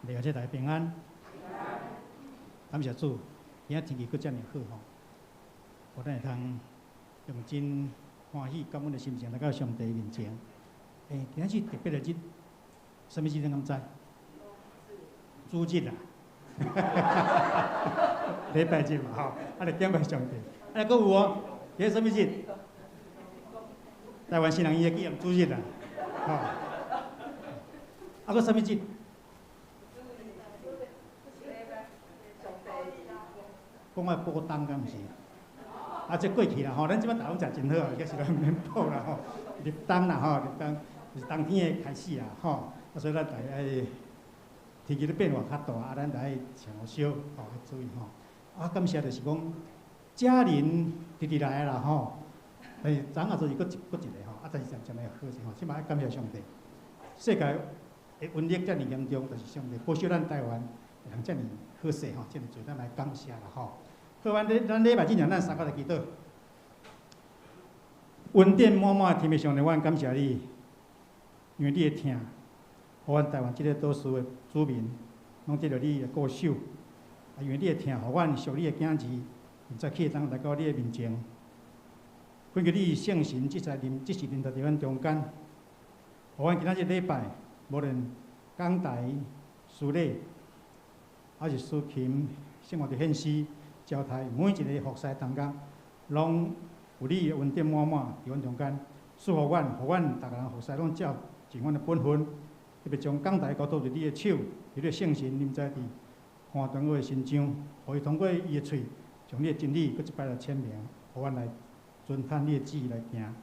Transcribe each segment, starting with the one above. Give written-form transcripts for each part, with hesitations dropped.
礼拜大家平安，感謝主，今仔天氣閣遮爾好吼，予咱會通用真歡喜感恩的心情來到上帝面前。今仔是特別的日，啥物日你敢知？主日啊，禮拜日嘛吼，啊來感謝上帝。啊，閣有哦，今仔啥物日？台灣新人伊會紀念主日啊，吼。啊，閣啥物日？講愛補冬敢毋是？啊，這過去啦吼，咱這擺台灣食真好啊，其實咱毋免補啦吼。入冬啦吼，入冬就是冬天的開始啦吼。啊，所以咱大家愛天氣咧變化較大，啊，咱愛穿予少吼，愛注意吼。啊，感謝就是講，佳玲直直來啦吼，但是昨下就是閣一閣一個吼，啊，但是漸漸會好勢吼。這馬愛感謝上帝，世界的瘟疫遮爾嚴重，但是上帝保守咱台灣會通遮爾好勢吼，遮爾濟，咱來感謝啦吼。好，咱禮拜進前，咱三個來祈禱。恩典滿滿的天父上帝，阮感謝你，因為你的疼，予阮台灣這個島嶼的子民，攏得著你的顧守。啊，因為你的疼，予阮屬你的囝兒，現在會當來到你的面前。懇求你聖神這才臨，這時臨在佇阮中間，予阮今仔日禮拜，無論講台、司禮，還是司琴、聖樂的獻詩、交代，每一個服侍同工，攏有你的恩典滿滿佇阮中間，賜予阮，予阮逐个人服侍攏照盡阮的本分，特別將講台交託佇你的手，予你的聖神臨在佇潘長老的身上，予伊通過伊的喙，將你的真理閣一擺來顯明，予阮來遵按你的旨意來行。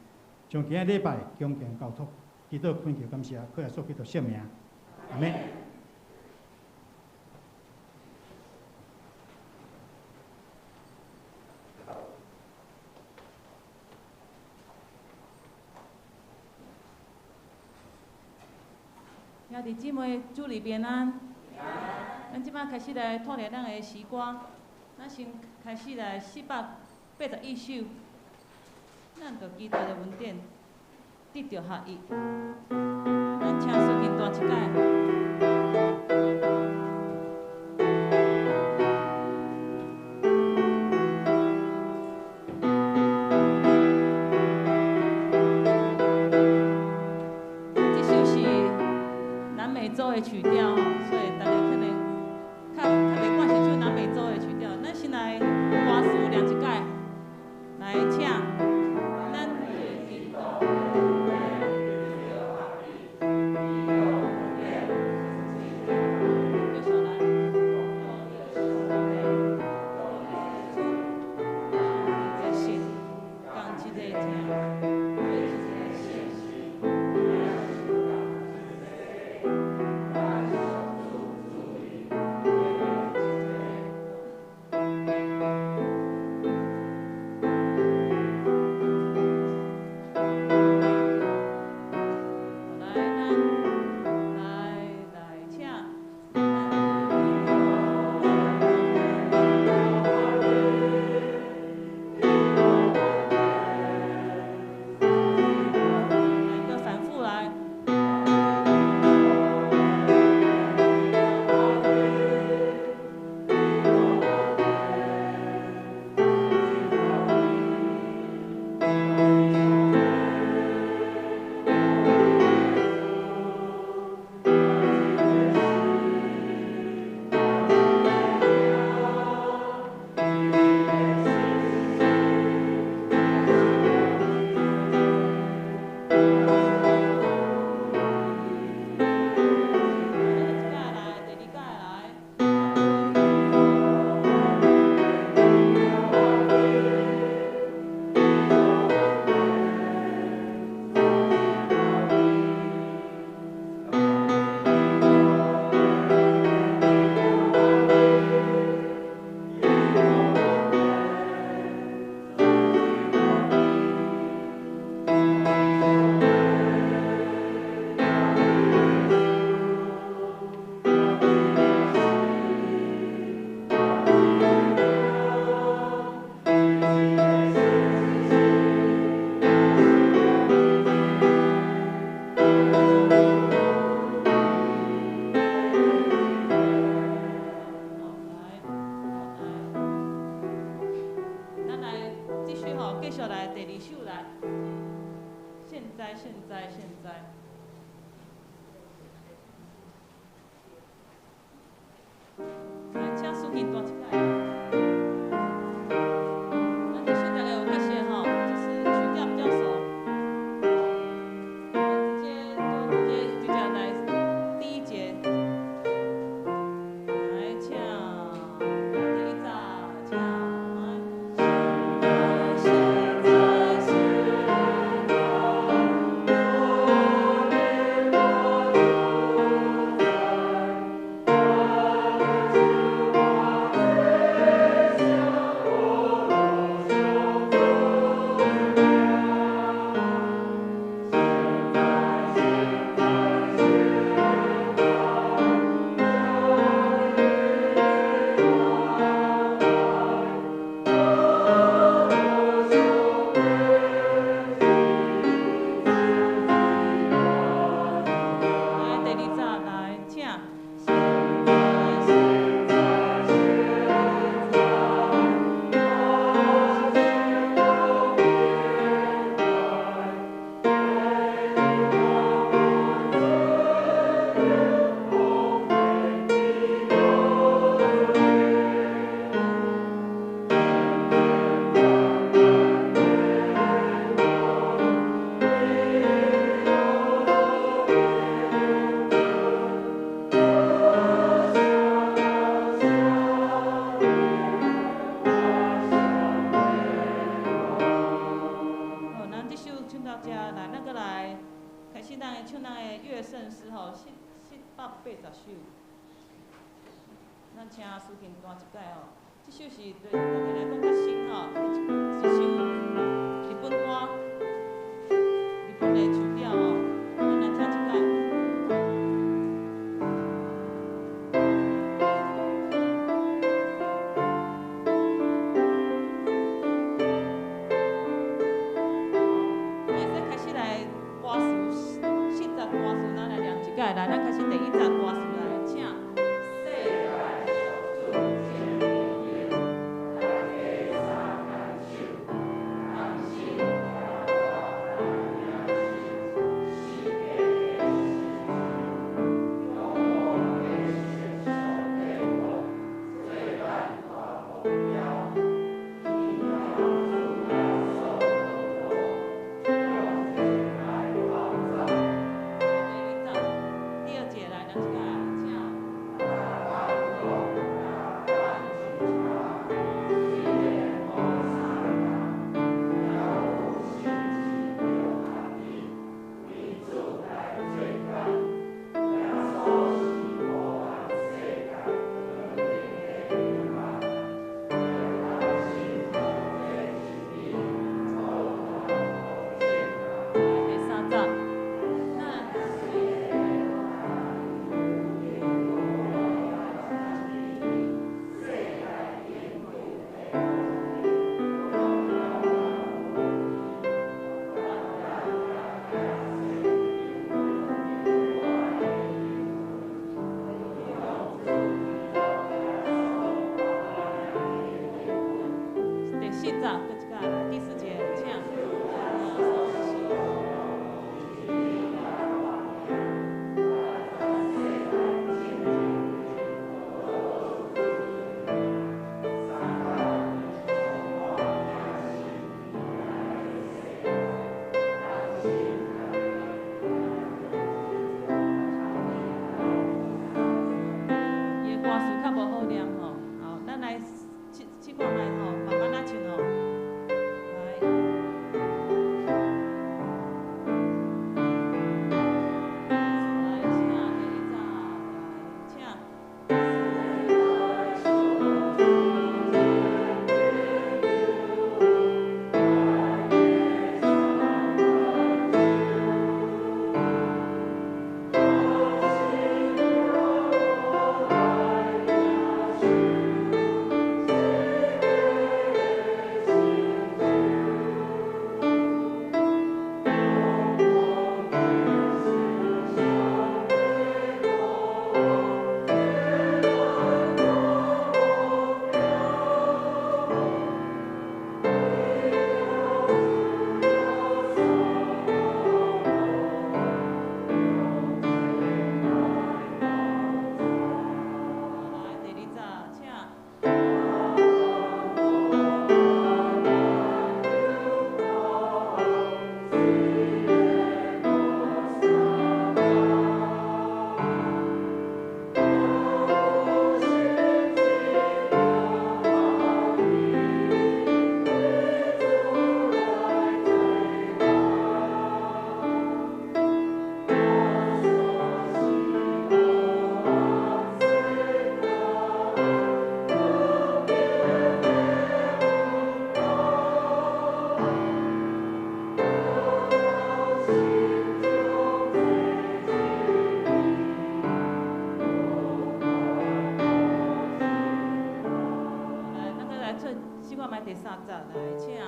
將今仔禮拜恭敬交託，祈禱懇求感謝，靠耶穌基督聖名，阿們。兄弟姊妹，主內平安。咱這擺開始來帶領咱的詩歌，咱先開始來481首，咱就基督的恩典得著合一。咱請司琴彈一擺。這首是南美洲的曲調吼，所以大家可能較袂慣是唱南美洲的曲調。咱先來歌詞念一擺，來請咱。繼續來。信，講這個聽。在。来，請司琴彈一擺。咱這首大家有較熟吼，就是曲調比較熟。我們直接就直接來第一節。來，請第一節，請來。現在現在來，第二節來，請。現在現在現在好，咱這首唱到這，來，咱閣來開始咱的唱咱的樂聖詩吼，780首。咱請司琴彈一擺吼，這首是對大家來講較新吼，一首日本歌，日本的曲調吼，咱來聽一擺。咱會使開始來歌詞，四節歌詞，咱來念一擺，來，咱開始第一節歌詞來，請。世界上主見面禮，大家相牽手，同心協力來領受世界的時陣，仰望的是上帝國，做咱大目標。天主耶穌的路，用這愛創造。第二節，第二節來，念一擺，請。來，第三節，咱。第三節來，請。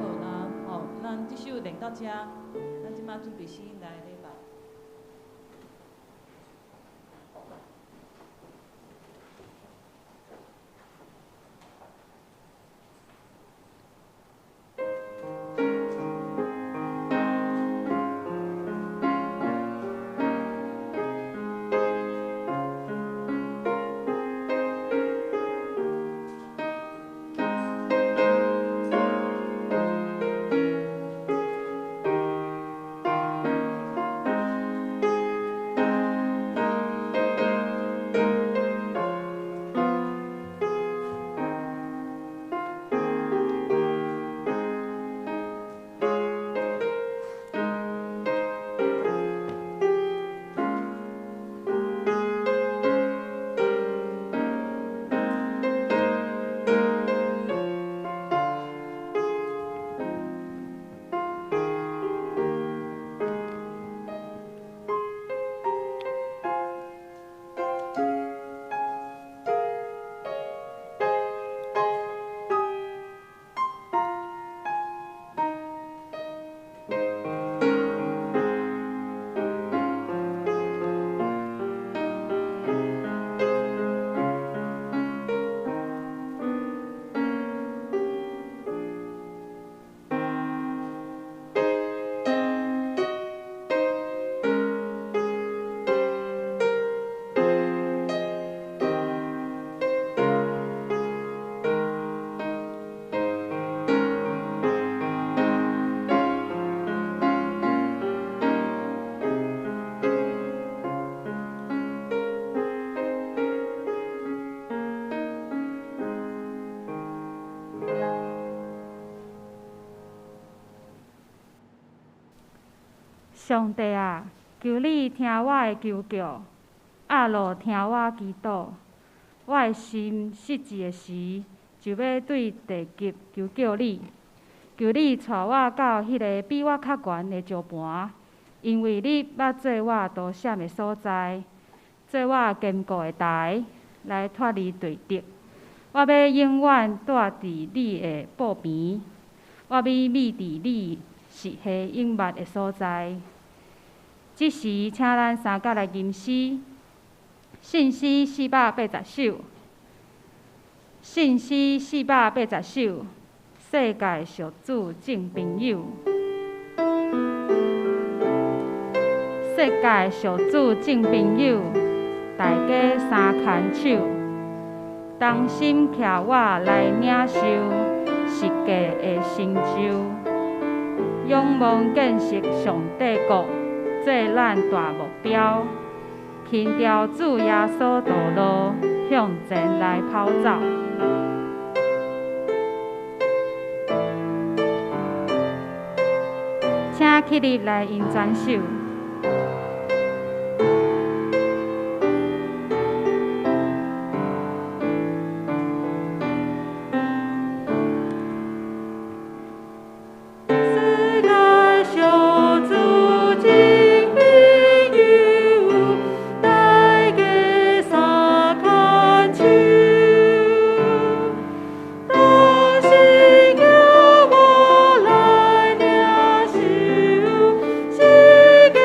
好，那吼，咱這首練到這，咱這擺準備先來禮拜。上帝啊，求你聽我的求叫，壓路聽我祈禱。我的心失志的時，就欲對地極求叫你。求你帶我到彼个比我較懸的石盤，因為你捌做我逃險的所在，做我堅固的台，來脫離對敵。我欲永遠蹛佇你的布邊，我欲覕佇你實溪隱密的所在。這時，請咱三甲來吟詩，信詩480首，信詩480首，世界屬主眾朋友，世界屬主眾朋友，大家三牽手，同心徛我來領受十架的成就，仰望建設上帝國。做咱大目標，牽著主耶穌道路向前來跑走。請起立來吟全首。世界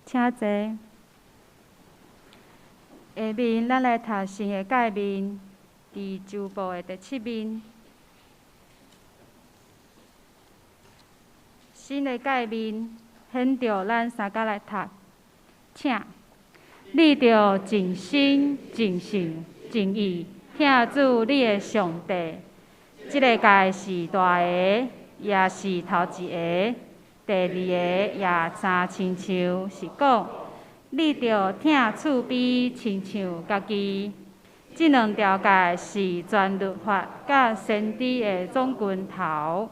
請坐。下面咱來讀新的誡命，佇周報的第七面。新的誡命，現著咱三家來讀，請。你著盡心、盡性、盡意疼主你的上帝。這個誡是大个，也是頭一个。第二個也親親像是講，你著疼厝邊親像家己。這兩條誡是全律法佮先知的總根頭。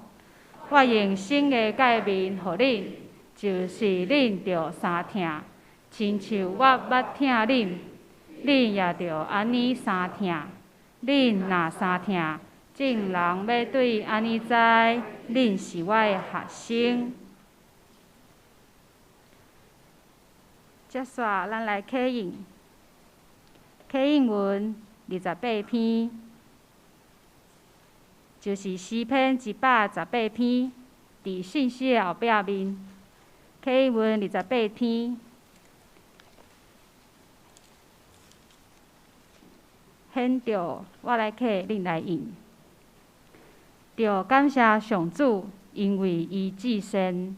我用新的誡命予恁，就是恁著相疼，親像我捌疼恁，恁也著按呢相疼。恁若相疼，眾人欲對按呢知，恁是我的學生。接煞咱來啟應，啟應文28篇，就是詩篇118篇，佇信息的後壁面。啟應文二十八篇，現著我來啟，恁來應。著感謝上主，因為伊至善。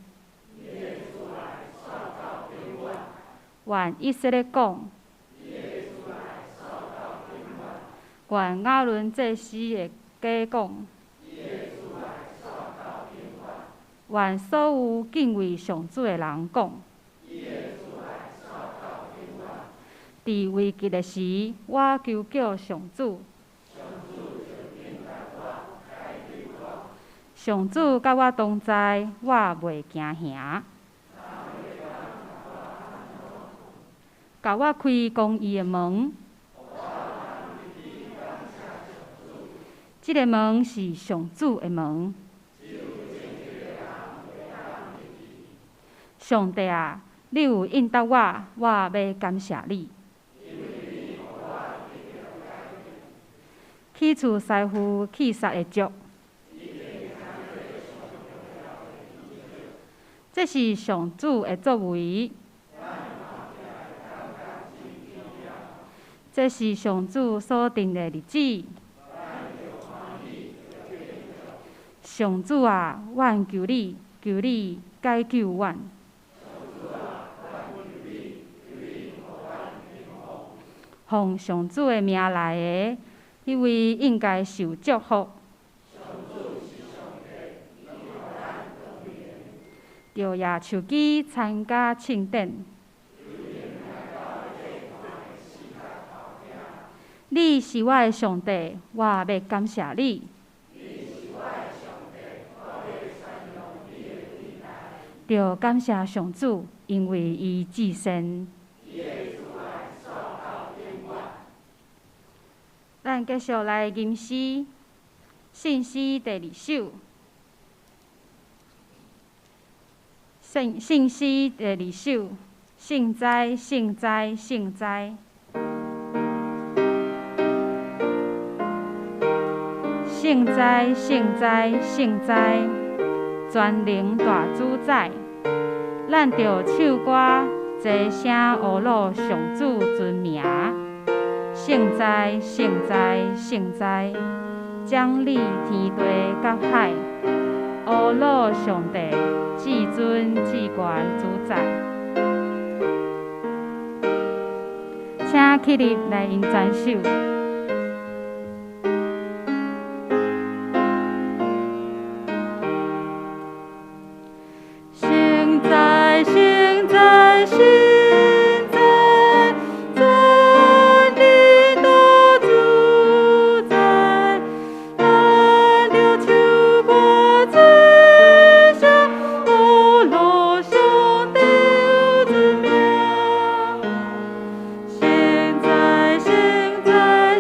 願以色列講，願亞倫祭司的家講，願所有敬畏上主的人講。佇危急的時，我求叫上主，上主佮我同在，我袂驚嚇。共我開公義的門，這个門是上主的門。上帝啊，你有應答我，我欲感謝你。去除師傅棄殺的咒，這是上主的作為。這是上主所定的日子。上主啊，阮求你，求你解救阮。奉上主的名來的，彼位應該受祝福。著攑手機參加慶典。你是我的上帝，我欲感謝你。著感謝上主，因為伊至善。咱繼續來吟詩，聖詩第二首。聖聖詩第二首，聖哉，聖哉，聖哉。聖哉，聖哉，聖哉，全能大主宰，咱著唱歌，齊聲呵咾上主尊名。聖哉，聖哉，聖哉，掌理天地佮海，呵咾上帝，至尊至懸主宰。請起立來用全首。聖哉，聖哉，聖哉，全能大主宰，咱著唱歌齊聲呵咾上帝尊名。聖哉，聖哉，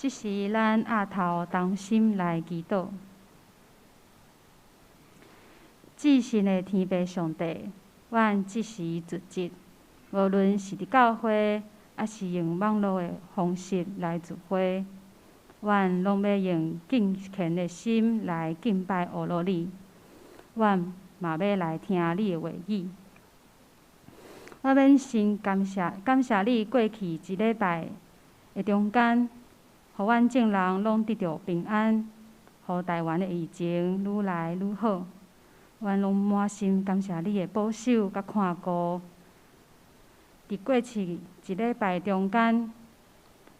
這時，咱額頭同心來祈禱。至聖的天父上帝，阮這時聚集，無論是佇教會，抑是用網路的方式來聚會，阮攏欲用敬虔的心來敬拜阿羅你。阮嘛欲來聽你的話語。我欲先感謝感謝你過去一禮拜的中間，予阮眾人攏得著平安，予台灣的疫情愈來愈好。阮攏滿心感謝你的保守佮看顧。佇過去一禮拜中間，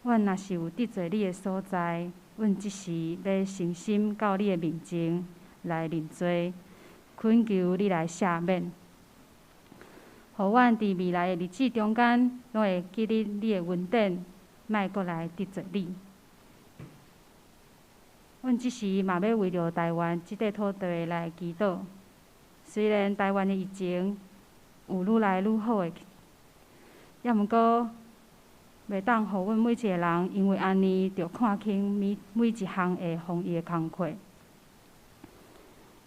阮若是有得罪你的所在，阮這時欲誠心到你的面前來認罪，懇求你來赦免。予阮佇未來的日子中間，攏會記得你的恩典，莫閣來得罪你。阮這時嘛欲為著台灣這塊土地來祈禱。雖然台灣的疫情有愈來愈好的，猶毋過袂當予阮每一個人因為按呢，就看輕每每一項的防疫的工課。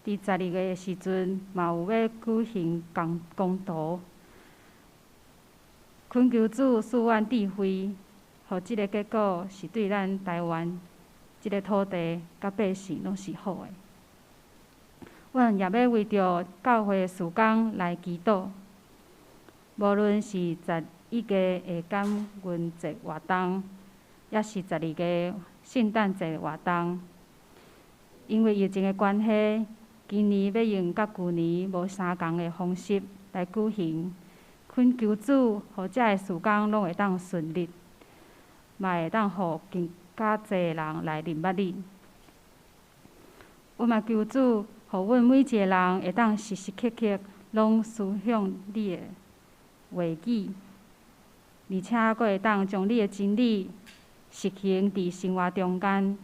佇12月的時陣，嘛有欲舉行公公投。懇求主賜阮智慧，予這个結果是對咱台灣這个土地佮百姓攏是好的。阮也欲為著教會的事工來祈禱，無論是11月的感恩節活動，抑是12月聖誕節活動，因為疫情的關係，今年欲用佮舊年無相仝的方式來舉行。懇求主，予遮个事工攏會當順利，嘛會當予更較濟人來認捌你。阮嘛求主，予阮每一个人會當時時刻刻攏思想你的話語，而且閣會當將你的真理實行佇生活中間。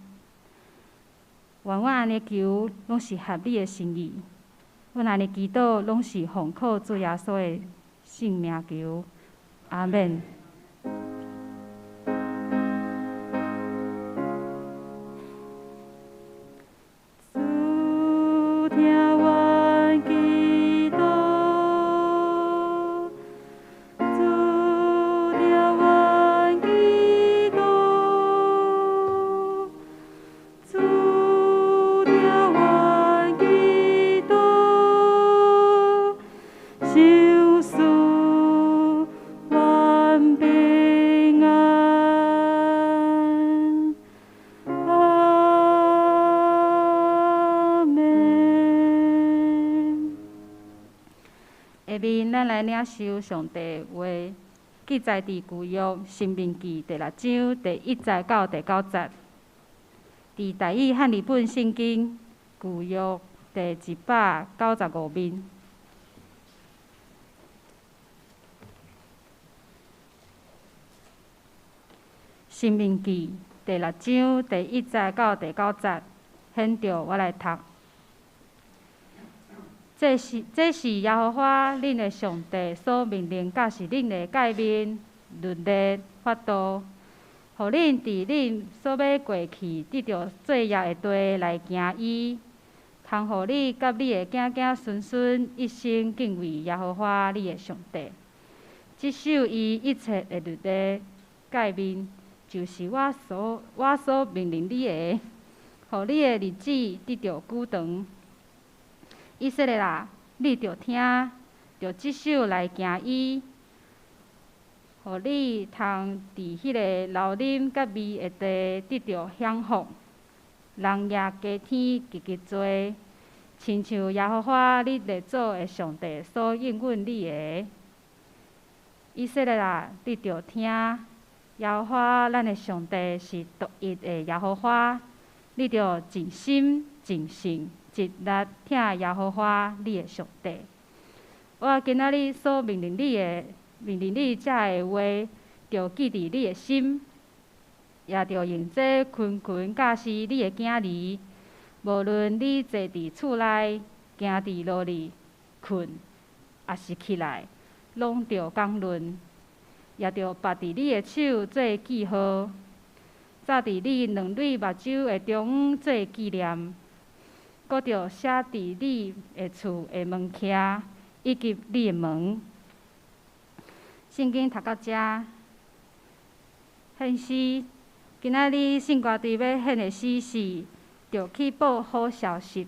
願阮按呢求，攏是合你的心意。阮按呢祈禱，攏是奉靠主耶穌的聖名求，阿們。主聽阮祈禱，主聽阮祈禱，主聽阮祈禱，賞賜阮平安。阿們。下面咱來領受上帝話，記載佇舊約申命記第六章第一節到第九節。佇台語漢字本聖經舊約第195面。申命記第六章第一節到第九節，現著我來讀。這是耶和華恁的上帝所命令教示恁的誡命、律例、法度，予恁佇恁所欲過去得著作業的地來行伊，通予你佮你的囝囝孫孫一生敬畏耶和華你的上帝，執守伊一切的律例、誡命，就是我所命令你的，予你的日子得著久長。以色列啊，你著聽，著執守來行伊，予你通佇彼个流奶佮蜜的地得著享福，人也加添極極濟，親像耶和華你列祖的上帝所應允你的。以色列啊，你著聽，耶和華咱的上帝是獨一的耶和華，你著盡心、盡性、盡力疼耶和華你的上帝。我今仔日所命令你的，命令你這个話，著記佇你的心，也著用這勤勤教示你的囝兒。無論你坐佇厝內，行佇路裡，睏，抑是起來，攏著講論，也著縛佇你的手做記號。早佇你兩對目睭的中央做紀念，閣著寫佇你的厝的門徛，以及你的門。聖經讀到遮，獻詩，今仔日聖歌隊欲獻的詩是《著去報好消息》。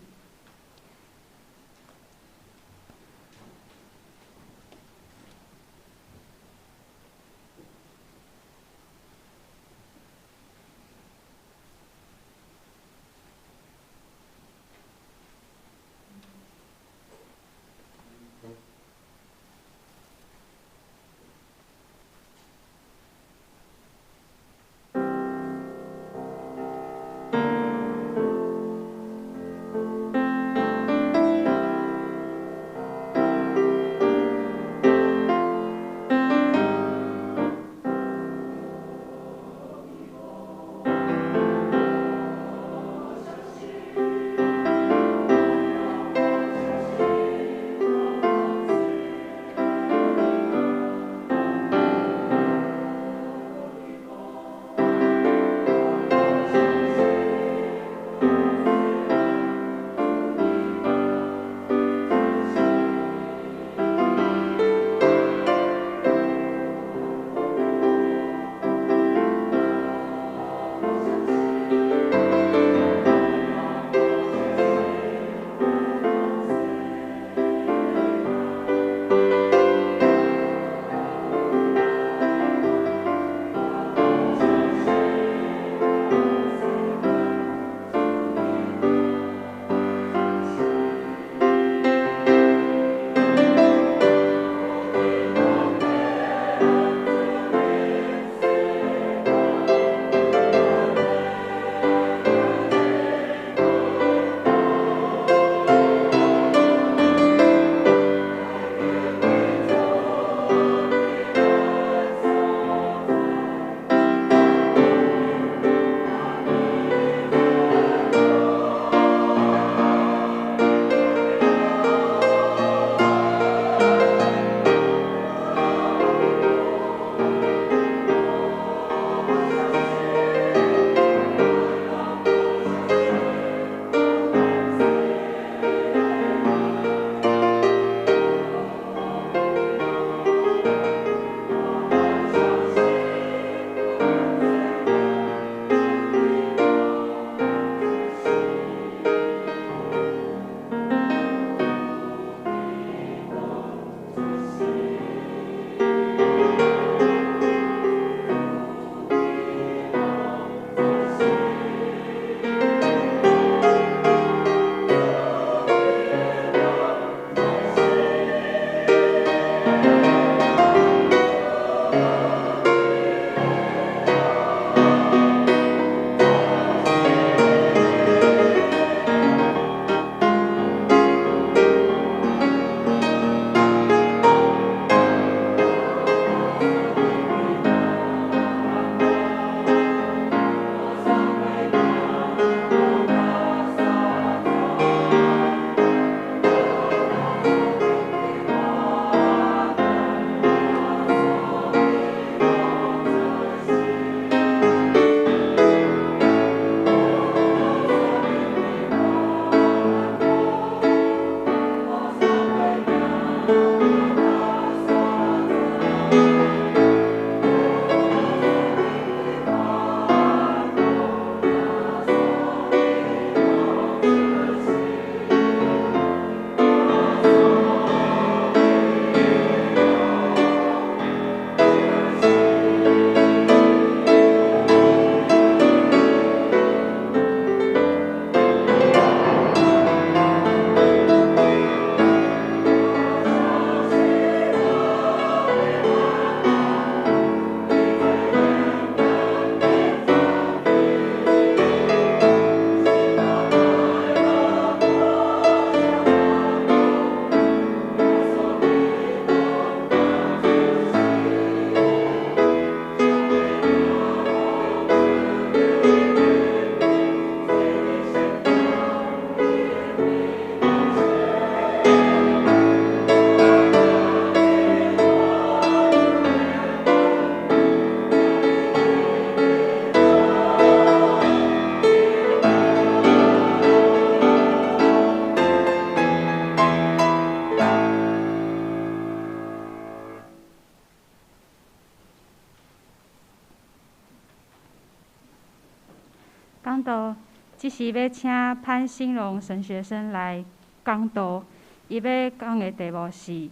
講道，這時欲請潘興榮神學生來講道，伊欲講的題目是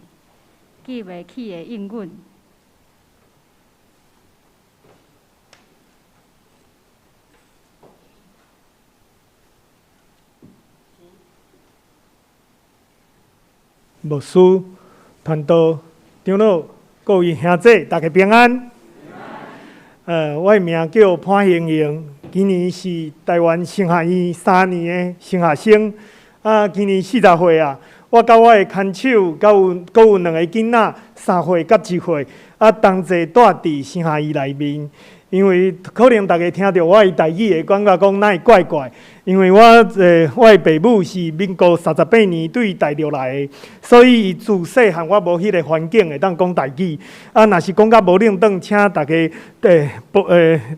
記袂起的應允。牧師、傳道、長老、各位兄弟，大家平安。我的名叫潘興榮，今年是台灣神學院3年的神學生。啊，今年40歲啊。我佮我的牽手，佮有閣有兩个囡仔，3歲佮1歲。啊，同齊蹛佇神學院內面。因為可能大家聽著我的台語會感覺講哪會怪怪，因為我的爸母是民國38年對大陸來的，所以伊自細漢我無彼个環境會當講台語。啊，若是講甲無輪轉，請大家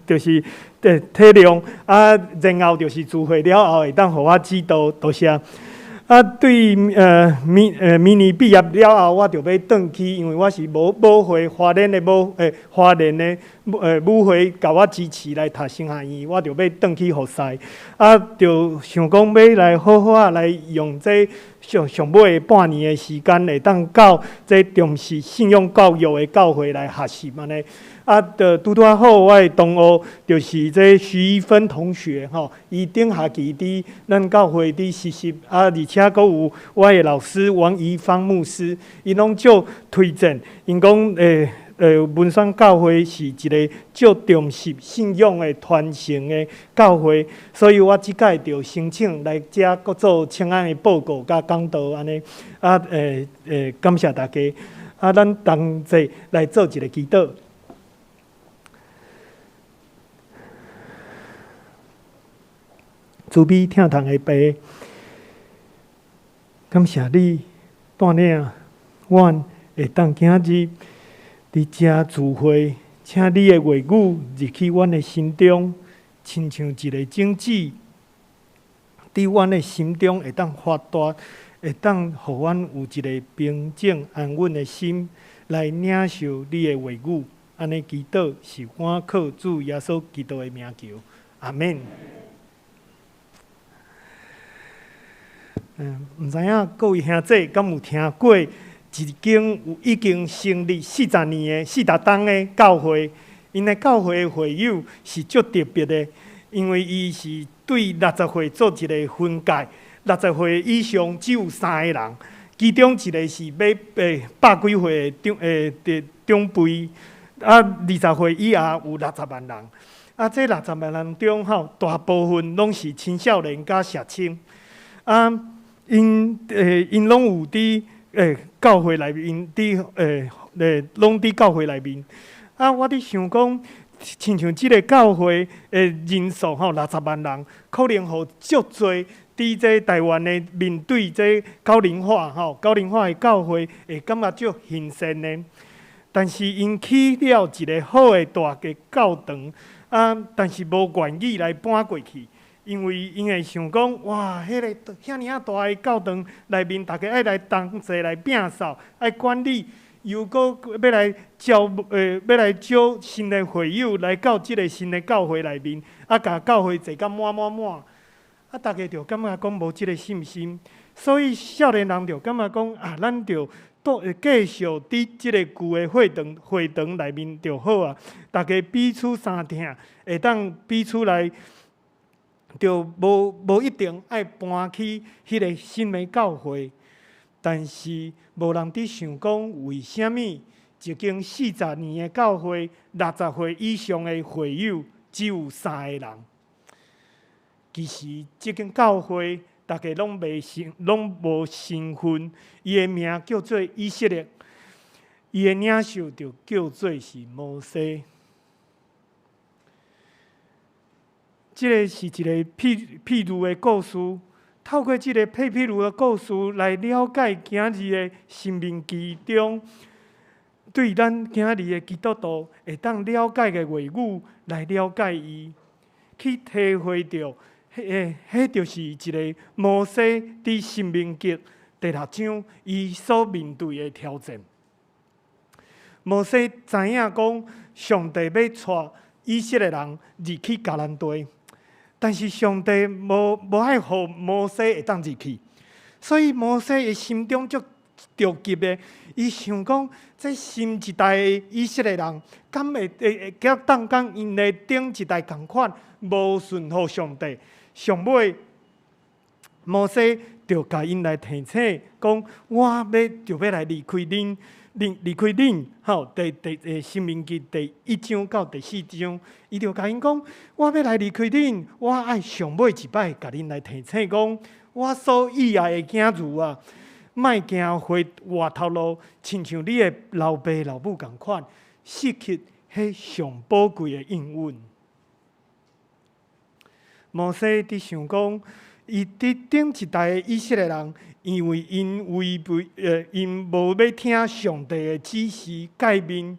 就是體諒。啊，然後就是聚會了後會當予我指導，多謝。啊，對明年畢業了後，我就欲轉去，因為我是母會花蓮的母會共我支持來讀神學院，我就欲轉去服侍。啊，就想講欲來好好仔來用這上上尾的半年的時間，會當到這重視信仰教育的教會來學習按呢。啊，就拄拄仔好，我的同學就是這徐一芬同學吼，伊頂學期佇咱教會佇實習，啊，而且閣有我的老師王怡芳牧師，𪜶攏足推薦，𪜶講文山教會是一个足重視信仰的傳承的教會，所以我這擺就申請來遮閣做請安的報告佮講道按呢。啊，感謝大家。啊，咱同齊來做一个祈禱。慈悲疼痛的父，感謝你帶領阮會當今日佇遮聚會，請你的話語入去阮的心中，親像一个種子，佇阮的心中會當發大，會當予阮有一个平靜安穩的心來領受你的話語。按呢祈禱是我靠主耶穌基督的名求，阿們。毋知影各位兄弟敢有聽過一間有已經成立40年的40冬的教會？𪜶的教會的會友是足特別的，因為伊是對60歲做一个分界，60歲以上只有3个人，其中一个是欲100幾歲的長輩，啊，20歲以下有60萬人，啊，這60萬人中吼，大部分攏是青少年佮社青，啊。𪜶攏有佇教會內面，佇攏佇教會內面。啊，我佇想講，親像這个教會的人數吼，60萬人，可能予足濟佇這台灣的面對這高齡化吼，高齡化的教會會感覺足新鮮的。但是𪜶起了一个好的大个教堂，啊，但是無願意來搬過去。因為𪜶會想講，哇，彼个遐爾仔大个教堂內面，大家愛來同齊來摒掃，愛管理，又閣欲來招，欲來招新的會友來到這个新的教會內面，啊，共教會坐甲滿滿滿，啊，大家就感覺講無這个信心，所以少年人就感覺講，啊，咱就繼續佇這个舊的會堂內面就好啊，大家彼此相疼，會當彼此來。就無一定愛搬去彼个新的教會，但是無人佇想講為啥物一間40年的教會，60歲以上的會友只有3个人。其實這間教會大家攏袂身，攏無身份，伊的名叫做以色列，伊的領袖就叫做是摩西。這个是一个譬喻的故事，透過這个譬喻的故事來了解今日的申命記中，對咱今日的基督徒會當了解的話語來了解伊，去體會著，彼就是一个摩西佇申命記第六章伊所面對的挑戰。摩西知影講，上帝欲帶以色列人入去迦南地。但是上帝無愛予摩西會當入去，所以摩西的心中足著急的，伊想講，這新一代的以色列人，敢會當講𪜶的頂一代仝款，無順服上帝。上尾，摩西就共𪜶來提醒，講我欲就欲來離開恁，離開恁，吼，第申命記第1章到第4章，伊就共𪜶講，我欲來離開恁，我愛上尾一擺共恁來提醒講，我所喜愛的囝兒啊，莫行回頭路，親像你的老爸老母仝款，失去彼上寶貴的應允。摩西佇想講，伊佇頂一代的以色列人，因為𪜶違背，𪜶無欲聽上帝的指示誡命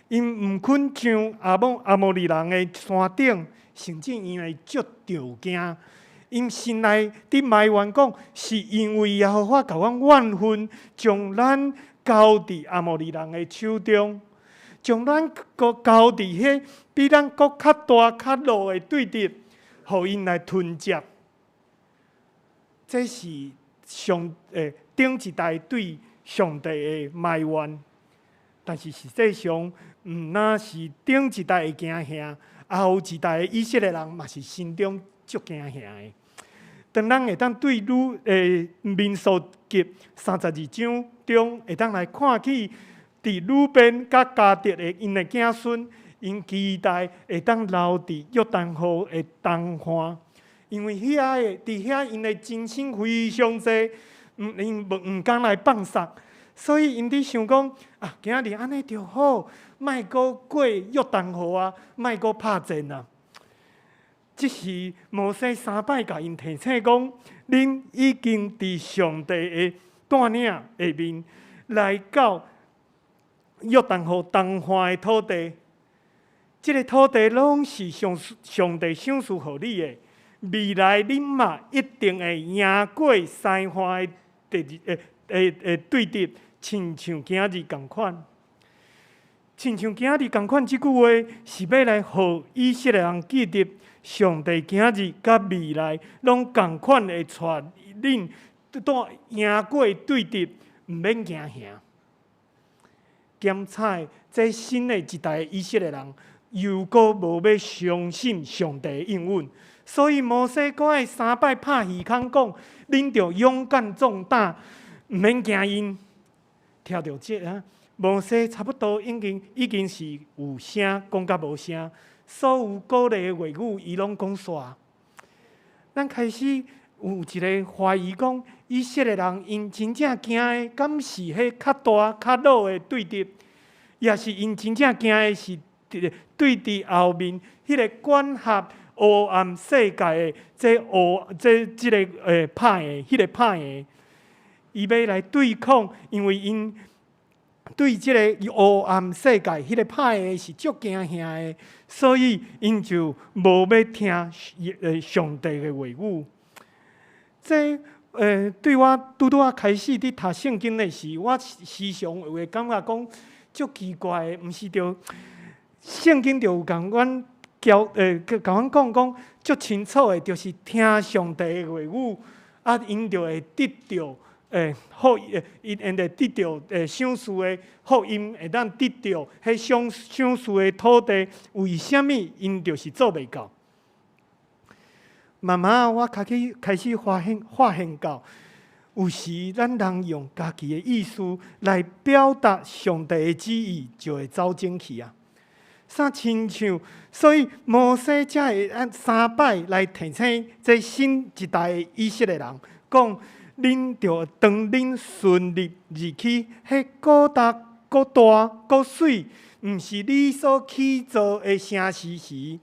，𪜶毋肯上阿摩利人的山頂，甚至𪜶會足著驚。𪜶心內佇埋怨講，是因為耶和華共阮怨恨，將咱交佇阿摩利人的手中，將咱閣交佇彼比咱閣較大較老的對敵，予𪜶來吞食。這是上頂一代對上帝的埋怨，但是實際上，毋但是頂一代會驚嚇，後一代的以色列人嘛是心中足驚嚇的。當咱會當對民數記32章中會當來看起，佇呂便佮迦得的𪜶的子孫，𪜶期待會當留佇約旦河的東岸，因為遐的佇遐𪜶的親戚非常濟，𪜶無毋甘來放殺，所以𪜶佇想講啊，今仔日按呢就好，莫閣過約旦河啊，莫閣拍戰啊。這時摩西三擺共𪜶提醒講，恁已經佇上帝的帶領下面來到約旦河東岸的土地，這个土地攏是上帝賞賜予你的。未來恁嘛一定會贏過西岸的敵對敵，親像今日仝款。親像今日仝款，這句話是欲來予以色列人記得，上帝今日佮未來攏仝款會帶恁贏過對敵，毋免驚嚇。檢採這新的一代以色列人，猶閣無欲相信上帝的應允，所以摩西閣愛三擺拍耳孔講：恁著勇敢壯膽，毋免驚𪜶。聽著這啊，摩西差不多已經是有聲講甲無聲，所有鼓勵的話語，伊攏講煞。咱開始有一个懷疑講，以色列人𪜶真正驚的，敢是彼較大較老的對敵，抑是𪜶真正驚的是對佇後面彼个管轄黑暗世界的這黑這這个歹的彼个歹的，伊欲來對抗，因為𪜶對這个黑暗世界彼个歹的是足驚嚇的，所以𪜶就無欲聽上帝的話語。這對我拄拄仔開始佇讀聖經的時，我時常會感覺講足奇怪的，毋是著聖經就有共阮教共阮講講足清楚的，就是聽上帝的話語，啊，𪜶就會得著福，𪜶會得著賞賜的福音，會當得著彼賞賜的土地。為啥物𪜶就是做袂到？慢慢我開始發現到，有時咱人用家己的意思來表達上帝的旨意，就會走鐘去啊。啥親像，所以摩西才會按三擺來提醒這新一代的以色列人，講恁著當恁順利入去，彼閣大閣大閣媠，毋是你所起造的城市時，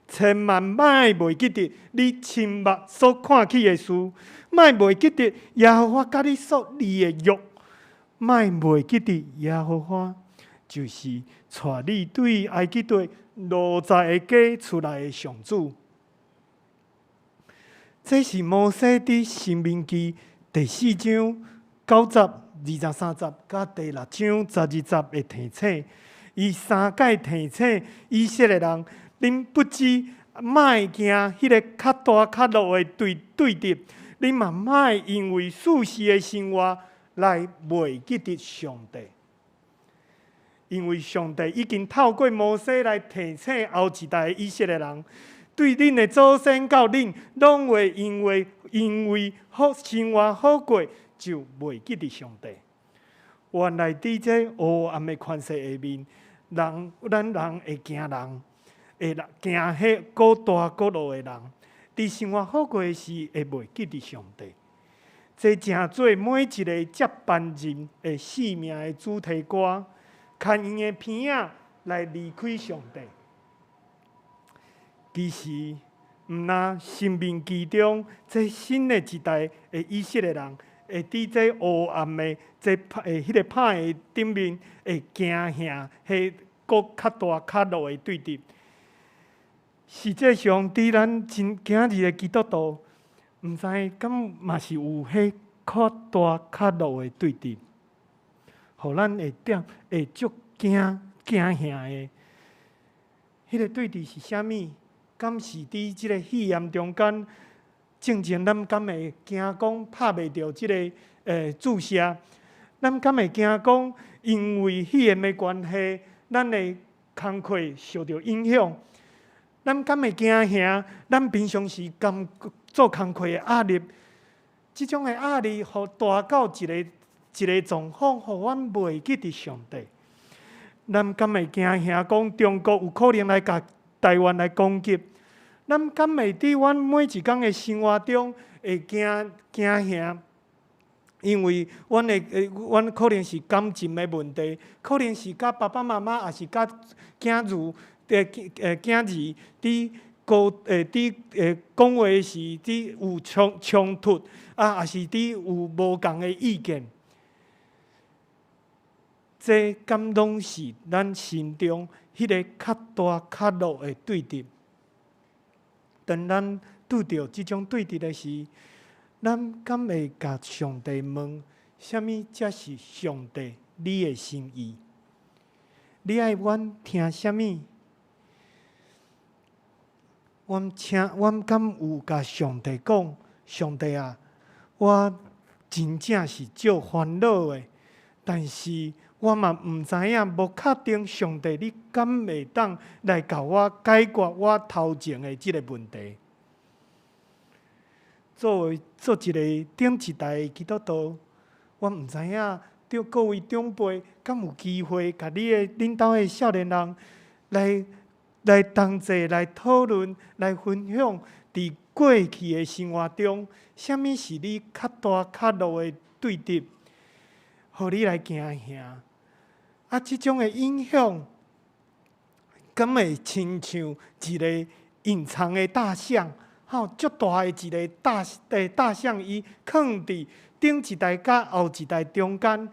千萬莫袂記得你親目所看見的事，莫袂記得耶和華佮你所立的約，莫袂記得耶和華就是帶你對埃及地奴才的家出來的上主。這是摩西佇申命記第4章9節、23節，佮第6章12節的提醒。伊三擺提醒以色列人，恁不只莫驚彼个較大較弱的對敵，你嘛莫因為世事的生活來袂記得上帝。因為上帝已經透過摩西來提醒後一代的以色列人，對恁的祖先到恁，攏會因為好生活好過，就袂記得上帝。原來佇這黑暗的權勢下面，咱人會驚人，會驚彼閣大閣弱的人。佇生活好過時，會袂記得上帝。這成做每一个接班人的生命的主題歌，牽𪜶的鼻仔來離開上帝。其實，毋但申命記中，這新的一代的以色列人，會佇這黑暗的這彼个拍的頂面，會驚嚇彼閣較大較弱的對敵。實際上，佇咱今今日的基督徒，毋知敢嘛是有彼較大較弱的對敵，予咱會點會足驚驚嚇的。彼个對敵是啥物？敢是佇這个肺炎中間，進前咱敢會驚講拍袂著這个注射？咱敢會驚講，因為肺炎的關係，咱的工課受著影響？咱敢會驚嚇？咱平常時工做工課的壓力，這種的壓力，予大到一个一个狀況，予阮袂記得上帝。咱敢會驚嚇講中國有可能來共台灣來攻擊？咱敢會佇阮每一工的生活中會驚驚嚇？因為阮可能是感情的問題，可能是佮爸爸媽媽，抑是佮囝兒佇講話時佇有衝突，啊，抑是佇有無仝的意見。這敢攏是咱心中彼个較大較弱的對敵？當咱拄著這種對敵的時，咱敢會共上帝問：啥物才是上帝你的心意？你愛阮聽啥物？阮敢有共上帝講：上帝啊，我真正是足煩惱的，但是我嘛毋知影，無確定上帝你敢會當來共我解決我頭前的這个問題。作為做一个頂一代的基督徒，我毋知影，著各位長輩敢有機會，共你的恁兜的少年人來同齊來討論、來分享，佇過去的生活中，啥物是你較大較弱的對敵，予你來驚嚇？啊，這種的影響，敢會親像一个隱藏的大象？吼，足大的一个大象，伊囥佇頂一代佮後一代中間，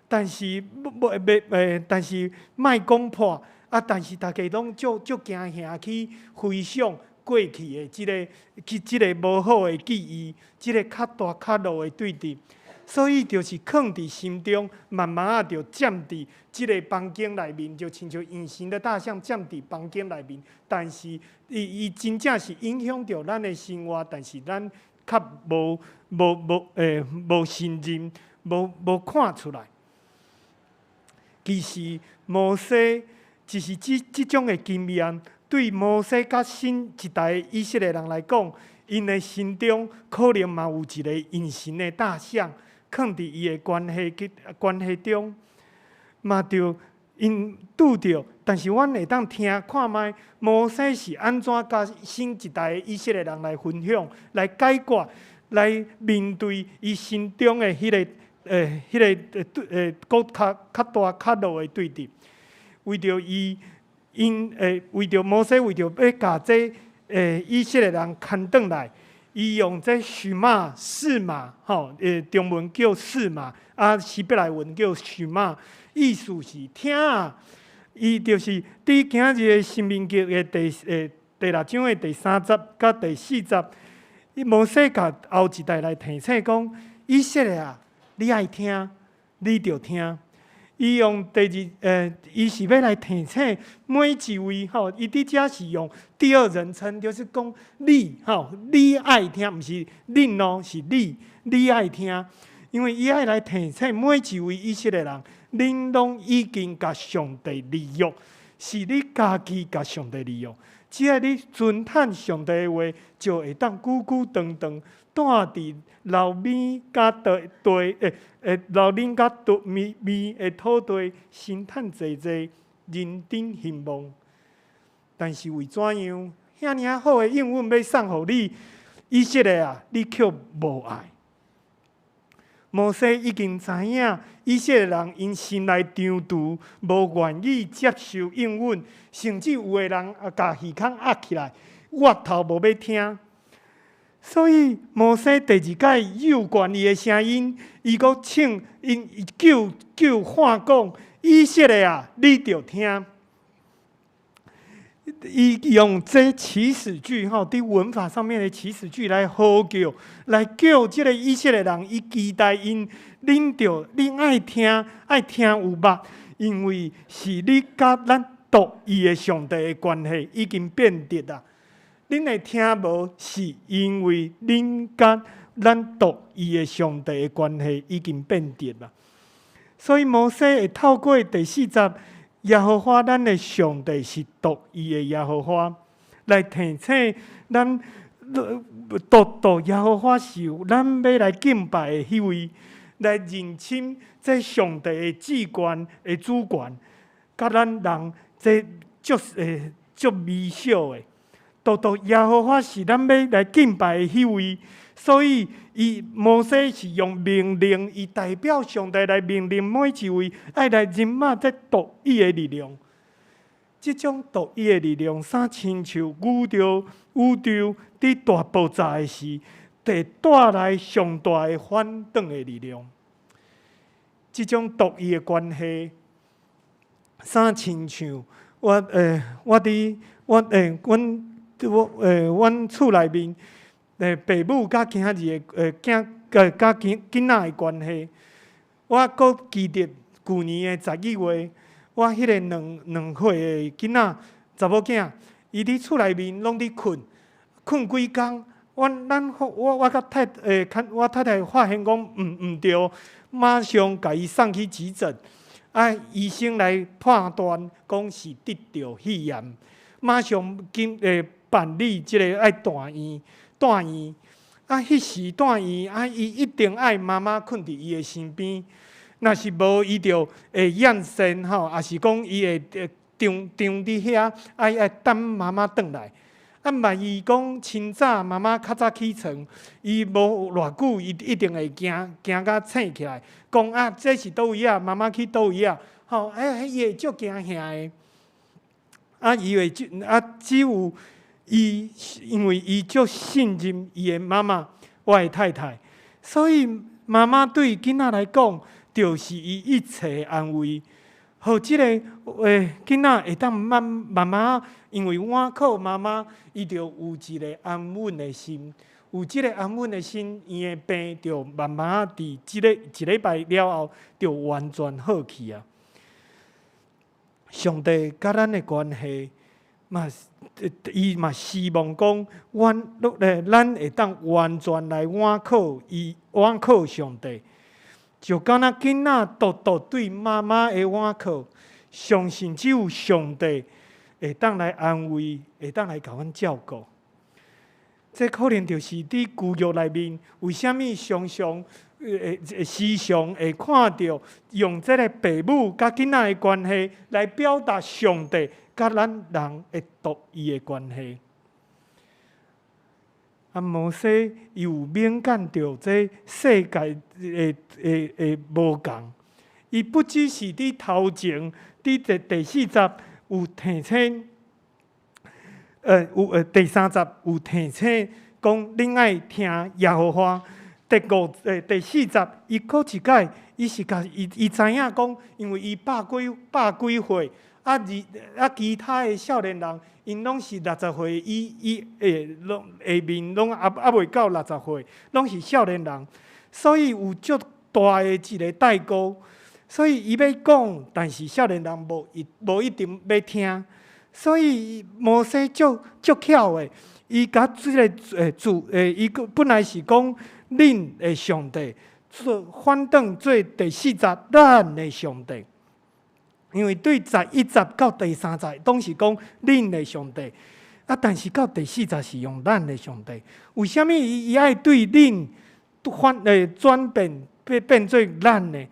但是無袂欸，但是莫講破啊！但是大家攏足足驚嚇去回想過去的這个去這个無好的記憶，這个較大較弱的對敵，所以就是囥佇心中，慢慢仔就佔佇這个房間內面，就親像隱形的大象佔佇房間內面。但是伊真正是影響著咱的生活，但是咱較無承認，無看出來。其實摩西就是這種的經驗，對摩西佮新一代以色列人來講，𪜶的心中可能嘛有一个隱形的大象，囥佇伊的關係中，嘛著𪜶拄著。但是阮會當聽看覓，摩西是按怎佮新一代的以色列人來分享、來解決、來面對伊心中的彼个對閣較大較弱的對敵。為著伊𪜶為著摩西為著欲共這以色列人牽轉來，伊用這שמע示瑪，吼，中文叫示瑪，啊，希伯來文叫שמע，意思是聽啊。伊就是佇今日的申命記的第六章的第三節佮第四節，伊摩西共後一代來提醒講：以色列啊，你愛聽，你著聽。伊用第二，伊是欲來提醒每一位吼，伊佇遮是用第二人稱，就是講你吼，你愛聽，毋是恁哦，是你，你愛聽，因為伊愛來提醒每一位以色列人，恁攏已經共上帝立約，是你家己共上帝立約，只要你遵趁上帝的話，就會當久久長長住佇流乳佮地地流奶佮蜜蜜的土地，身趁濟濟，人丁興旺。但是為怎樣？遐爾好的應允欲送予你，以色列啊，你卻無愛。摩西已經知影以色列人𪜶心內張櫥，無願意接受應允，甚至有的人也共耳孔壓起來，倚頭無欲聽。所以摩西第二擺又懸伊的聲音，伊閣請𪜶叫叫喊講：以色列啊，你著聽。伊用這祈使句吼，佇文法上面的祈使句來呼叫，來叫這个以色列人，伊期待𪜶，恁著恁愛聽，愛聽有目，因為是你佮咱獨一的上帝的關係已經變質啊！恁會聽無，是因為恁佮咱獨一的上帝的關係已經變質啦。所以摩西會透過第四節，耶和華咱的上帝是獨一的耶和華，來提醒咱獨獨耶和華是咱欲來敬拜的彼位，來認清這上帝的至權的主權，佮咱人這足足微小的。獨獨耶和華是咱欲來敬拜的彼位，所以伊摩西是用命令，伊代表上帝來命令每一位愛來認捌這獨一的力量。這種獨一的力量，啥親像宇宙宇宙佇大爆炸的時，會帶來上大的反轉的力量。這種獨一的關係，啥親像我佇我阮我阮厝內面爸母佮囝兒的囝佮囝囡仔的關係，我閣記得舊年的11月，我彼个兩歲的囡仔查某囝，伊佇厝內面攏佇睏，睏規工。阮咱我我佮太我太太發現講毋對，馬上共伊送去急診，啊，醫生來判斷講是得著肺炎，馬上緊辦理這个愛住院，住院。啊，彼時住院，啊，伊一定愛媽媽睏佇伊的身邊，若是無，伊就會厭世吼，抑是講伊會張張佇遐，愛等媽媽轉來。啊，萬一講清早媽媽較早起床，伊無偌久，伊一定會驚驚甲醒起來，講啊，這是佗位啊？媽媽去佗位啊？吼，欸，伊會足驚嚇的。啊，伊會啊，只有伊，因為伊足信任伊的媽媽，我的太太，所以媽媽對囡仔來講，就是伊一切的安慰。予這个囡仔會當慢慢慢，因為倚靠媽媽，伊就有一个安穩的心，有這个安穩的心，伊的病就慢慢佇這个一禮拜了後，就完全好去啊。上帝佮咱的關係，嘛，伊嘛希望講，阮咱會當完全來倚靠伊，倚靠上帝。就敢若囡仔獨獨對媽媽的倚靠，相信只有上帝會當來安慰，會當來共阮照顧。這可能就是佇舊約內面，為啥物常常會時常會看著用這个爸母佮囡仔的關係來表達上帝佮咱人的獨一的關係。啊，摩西伊有敏感著這世界的的無仝，伊不只是佇頭前，佇第四節有提醒，有第三節有提醒講恁愛聽耶和華。第五第四節，伊閣一擺，伊是共伊伊知影講，因為伊百幾歲，啊而啊其他的少年人，𪜶攏是60歲，伊伊攏下面攏猶未到60歲，攏是少年人，所以有足大的一个代溝。所以伊欲講，但是少年人無一定欲聽，所以摩西足足巧的，伊共這个主伊本來是講恁的上帝，做反轉做第四節咱的上帝，因為對11節到第三節攏是講恁的上帝，啊，但是到第四節是用咱的上帝。為啥物伊愛對恁反轉變做咱呢？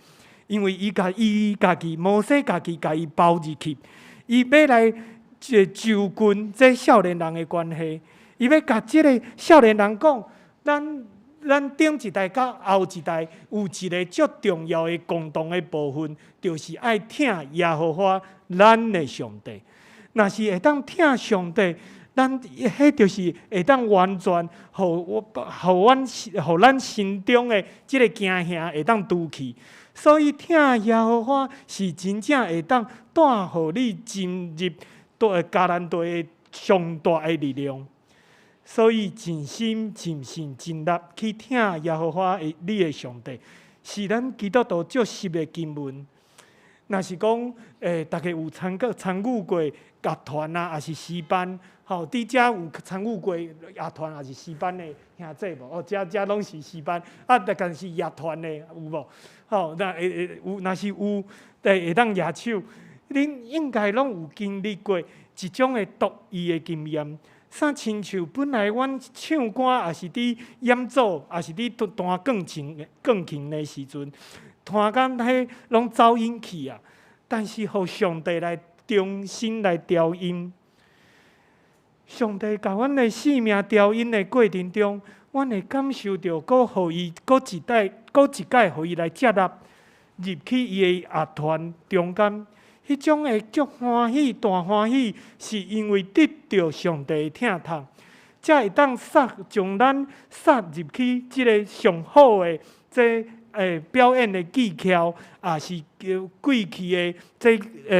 因為伊共伊家己摩西家己共伊包入去，伊欲來就近這少年人的關係，伊欲共這个少年人講，咱頂一代佮後一代有一个足重要的共同的部分，就是愛疼耶和華咱的上帝。若是會當疼上帝，咱彼就是會當完全予我、予阮、予咱心中的這个驚嚇會當除去。所以疼耶和華是真正會當帶予你進入迦南地的上大的力量。所以盡心、盡性、盡力去疼耶和華的你的上帝，是咱基督徒足熟的經文。若是講，大家有參與過樂團啊，抑是詩班，吼，佇遮有參與過樂團，抑是詩班的兄弟無？哦，遮攏是詩班，啊，但是樂團的有無？吼，那會會有，若是有，會當舉手，恁應該攏有經歷過一種的獨一的經驗。啥親像本來阮唱歌，抑是佇演奏，抑是佇彈鋼琴的時陣，彈甲彼攏走音去啊！但是予上帝來重新來調音，上帝共阮的生命調音的過程中，阮會感受著，閣予伊閣一代、閣一擺予伊來接納入去伊的樂團中間，彼種的足歡喜、大歡喜，是因為得著上帝的疼痛，才會當殺將咱殺入去這个上好的這表演的技巧，抑是叫過去的這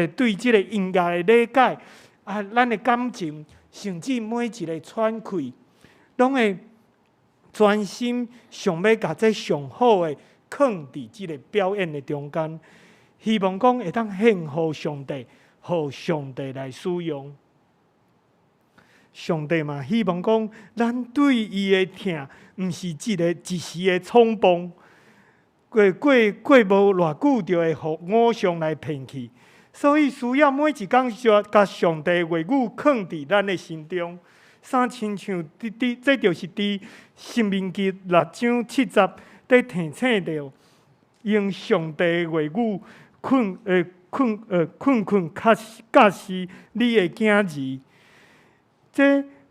對這个音樂的理解，啊，咱的感情，甚至每一个喘氣，攏會專心想欲共這上好的囥佇這个表演的中間，希望講會當獻予上帝，予上帝來使用。上帝嘛，希望講咱對伊的疼，毋是一个一時的衝動，過無偌久就會予偶像來騙去，所以需要每一工共上帝話語囥佇咱的心中。啥親像佇佇，這就是佇申命記6章7節佇提醒著，用上帝的話語睏睏教示你的囝兒。這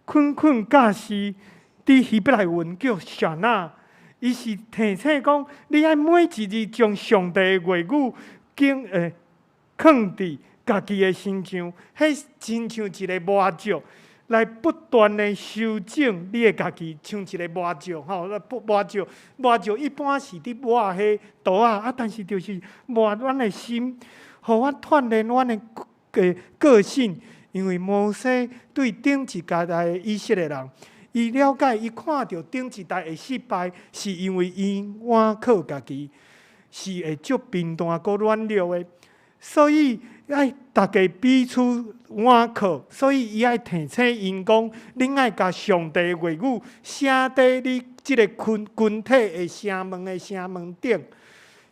睏睏教示，佇希伯來文叫 shana，伊是提醒講，你愛每一日將上帝的話語經囥佇家己的身上，彼親像一个磨石，來不斷的修整你的家己，像一个磨石吼，磨石磨石一般是佇磨彼刀仔，啊，但是就是磨阮的心，予阮鍛鍊阮的個性。因為摩西對頂一代的以色列人，伊了解，伊看著頂一代的失敗，是因為𪜶倚靠家己，是會足貧惰閣軟弱的，所以愛逐家彼此倚靠，所以伊愛提醒𪜶講：恁愛共上帝話語寫佇你這个身體的城門頂，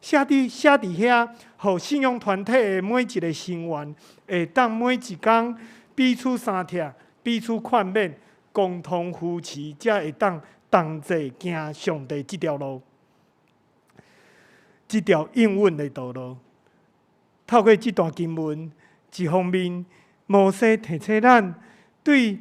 寫佇遐，予信仰團體的每一个成員會當每一工彼此相疼、彼此勸勉、共同扶持，才會當同齊行上帝這條路，這條應允的道路。透過這段經文，一方面摩西提醒咱對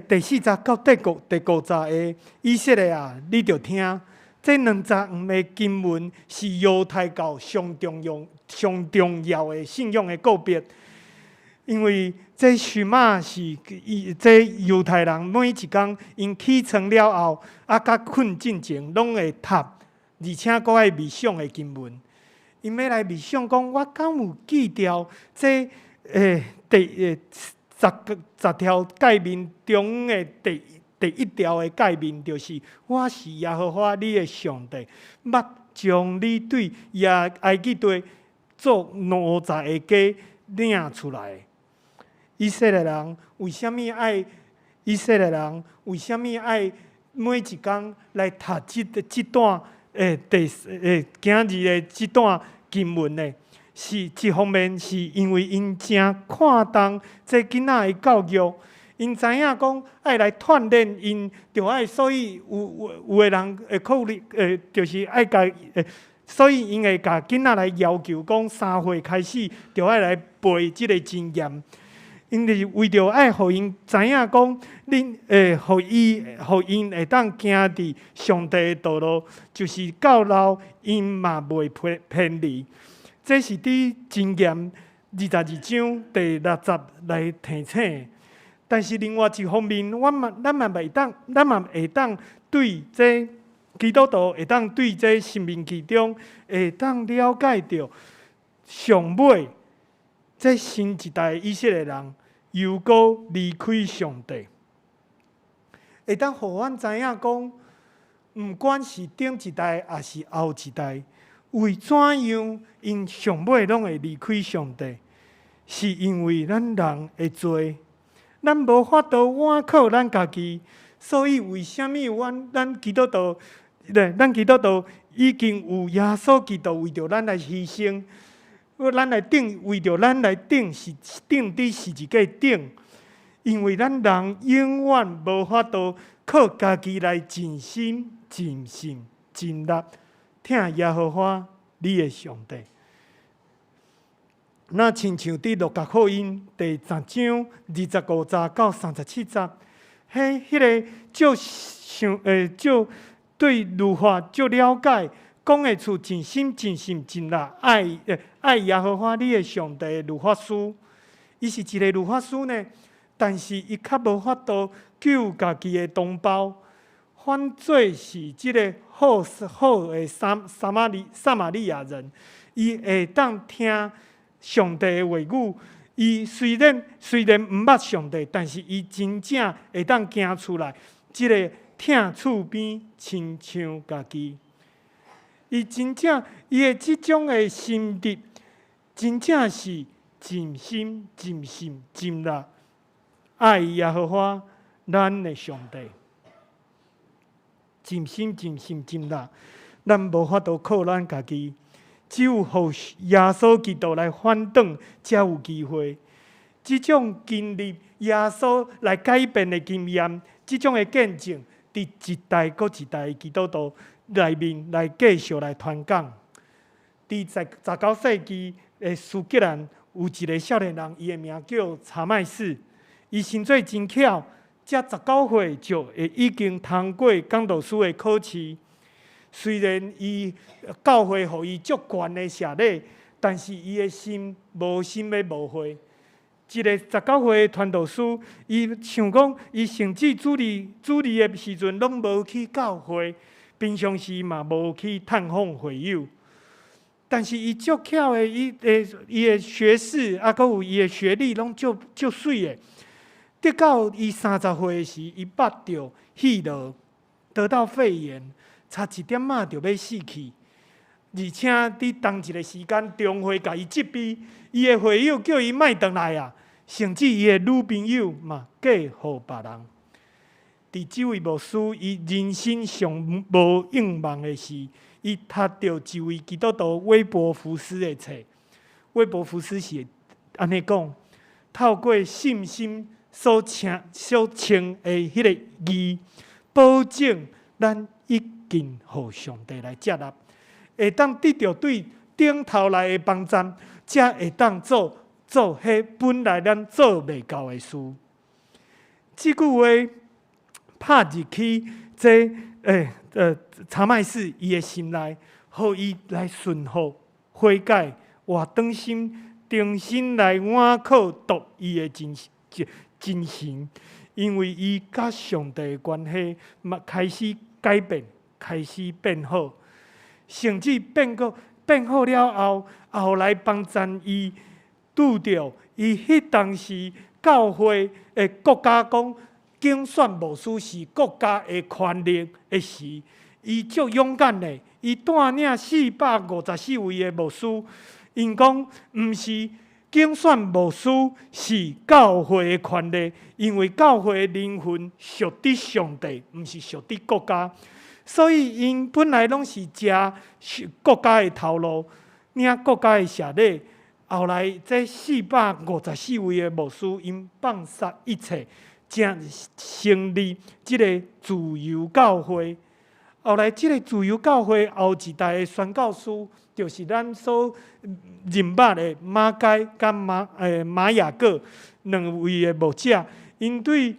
第四節到第五節的以色列啊，你著聽，這兩節的經文是猶太教上重要的信仰的告別。因為這 Shema 是伊這猶太人每一工𪜶起床了後，啊，佮睏進前，攏會讀，而且閣愛默想的經文。𪜶欲來默想講，我敢有記牢這第十條誡命中的第一條的誡命，就是我是耶和華你的上帝，目將你對耶埃及地做奴才的家領出來。以色列人為啥物愛？以色列人為啥物愛每一工來讀這段第今日的這段經文呢？是一方面是因為𪜶誠看重這囡仔的教育，𪜶知影講愛來鍛鍊𪜶，著愛所以有的人會考慮，就是愛共，所以𪜶會共囡仔來要求講3歲開始著愛來背這個箴言。𪜶就是為著愛予𪜶知影講，恁會予伊，予𪜶會當行佇上帝的道路，就是到老𪜶嘛袂偏離。這是佇箴言22章第六節來提醒。但是另外一方面，阮嘛咱嘛袂當，咱嘛會當對這基督徒會當對這申命記中會當了解著上尾這新一代以色列人猶閣離開上帝，會當予阮知影講，毋管是頂一代抑是後一代，為怎樣𪜶上尾攏會離開上帝，是因為咱人的罪，咱無法度倚靠咱家己，所以為啥物阮咱基督徒，咱基督徒已經有耶穌基督為著咱來犧牲，咱來釘為著咱來釘是釘佇十字架頂，因為咱人永遠無法度靠家己來盡心、盡性、盡力疼耶和華你的上帝。若親像佇路加福音第十章25節到37節，彼彼個足想足對律法足了解，講會出盡心、盡性、盡力愛耶和華你的上帝的律法師，伊是一個律法師呢，但是伊較無法度救家己的同胞，反做是這个好好的撒瑪利亞人，伊會當聽上帝的話語，伊雖然毋捌上帝，但是伊真正會當行出來，這个疼厝邊親像家己。伊真正伊的這種的心智，真正是盡心、盡性、盡力愛耶和華咱的上帝。盡心、盡性、盡力，咱無法度靠咱家己，只有予耶穌基督來翻轉，才有機會。這種經歷耶穌來改變的經驗，這種的見證，佇一代閣一代的基督徒內面來繼續來傳講。佇19世紀的蘇格蘭，有一个少年人，伊的名叫查麥斯，伊生做真巧，才19歲就會已經通過講道師的考試。雖然伊教會予伊足懸的洗禮，但是伊的心無心欲模會。一个19歲的傳道師，伊想講，伊甚至主日的時陣攏無去教會，平常時嘛無去探訪會友。但是伊足巧的，伊的學識啊，閣有伊的學歷攏足媠的。直到伊30歲時，伊捌著肺癆，得到肺炎，差一點仔就欲死去。而且佇同一个時間，中會共伊責備，伊的會友叫伊莫轉來啊，甚至伊的女朋友嘛嫁予別人。佇這位牧師伊人生上無盼望的時，伊讀著一位基督徒韋伯福斯的冊。韋伯福斯是按呢講：透過信心所稱的彼个義，保證咱已經予上帝來接納，會當得著對頂頭來的幫贊，才會當做彼本來咱做袂到的事。這句話拍入去這查麥斯伊的心內，予伊來順服悔改，換轉心，重新來倚靠獨一的真神，因為伊佮上帝的關係嘛開始改變，開始變好，甚至變好了後，後來幫贊伊拄著伊彼當時教會的國家講競選牧師是國家的權力的時，伊足勇敢的，伊帶領454位的牧師，𪜶講毋是競選牧師是教會的權利，因為教會的靈魂屬佇上帝，毋是屬佇國家，所以𪜶本來攏是食國家的頭路，領國家的謝禮。後來這454位的牧師，𪜶放殺一切，才成立這个自由教會。後來，這个自由教會後一代的宣教師，就是咱所認捌的馬偕佮馬雅各兩位的牧者，𪜶對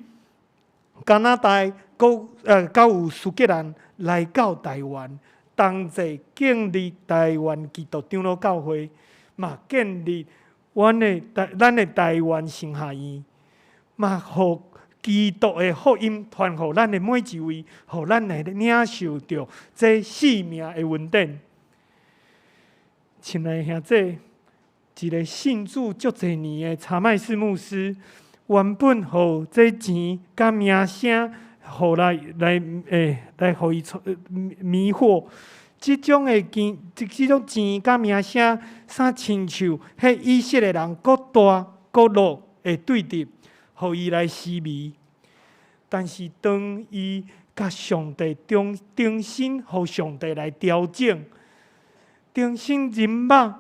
加拿大閣佮有蘇格蘭來到台灣，同齊建立台灣基督長老教會，嘛建立阮的台咱的台灣神學院，嘛予基督的福音傳予咱的每一位，予咱會領受著這性命的恩典。親愛兄弟，一个信主足濟年的查麥斯牧師，原本予這錢佮名聲，予來來欸來予伊迷惑。這種的錢，這種錢佮名聲，啥親像彼以色列人閣大閣老的對立。予伊來施迷，但是當伊佮上帝重重新予上帝來調整，重新認捌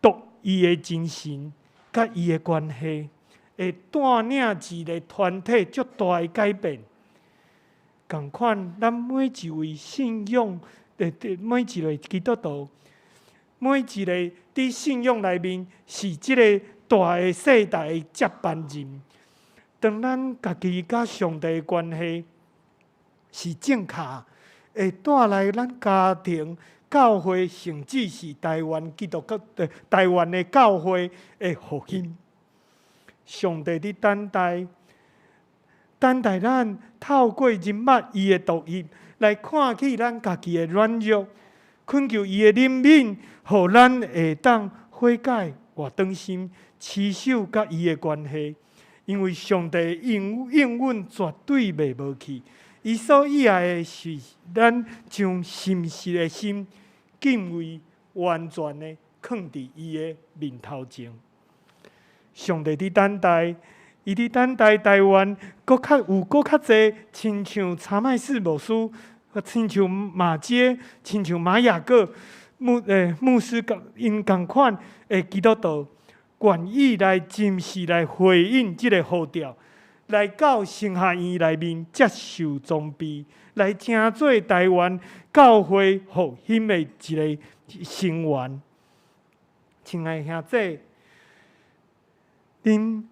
獨一的真神佮伊的關係，會帶領一个團體足大的改變。仝款，咱每一位信仰的每一个基督徒，每一个佇信仰內面是這个大的世代的接班人。當咱家己佮上帝的關係是正確，會帶來咱家庭、教會，甚至是台灣基督教、台灣的教會的復興。上帝佇等待，等待咱透過認捌伊的獨一，來看起咱家己的軟弱，懇求伊的憐憫，予咱會當悔改、活轉心，持守佮伊的關係。因為上帝應應允絕對袂無去，伊所欲愛的是咱將誠實的心敬畏完全的囥佇伊的面頭前。上帝佇等待，伊佇等待台灣，閣較有閣較濟親像查麥斯牧師，親像馬偕，親像馬雅各牧師仝𪜶仝款的基督徒。願意來真實來回應這个呼召，來到神學院內面接受裝備，來成做台灣教會復興的一个成員。親愛兄弟，恁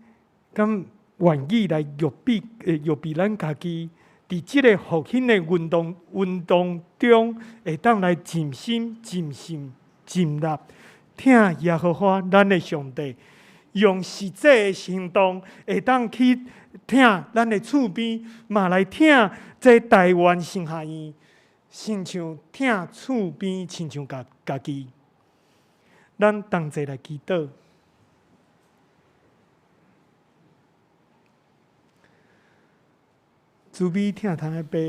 敢願意來預備咱家己，佇這个復興的運動中，會當來盡心、盡性、盡力，疼耶和華咱的上帝，用實際的行動，會當去疼咱的厝邊，嘛來疼這台灣神學院，親像疼厝邊，親像家己。咱同齊來祈禱。慈悲疼痛的爸，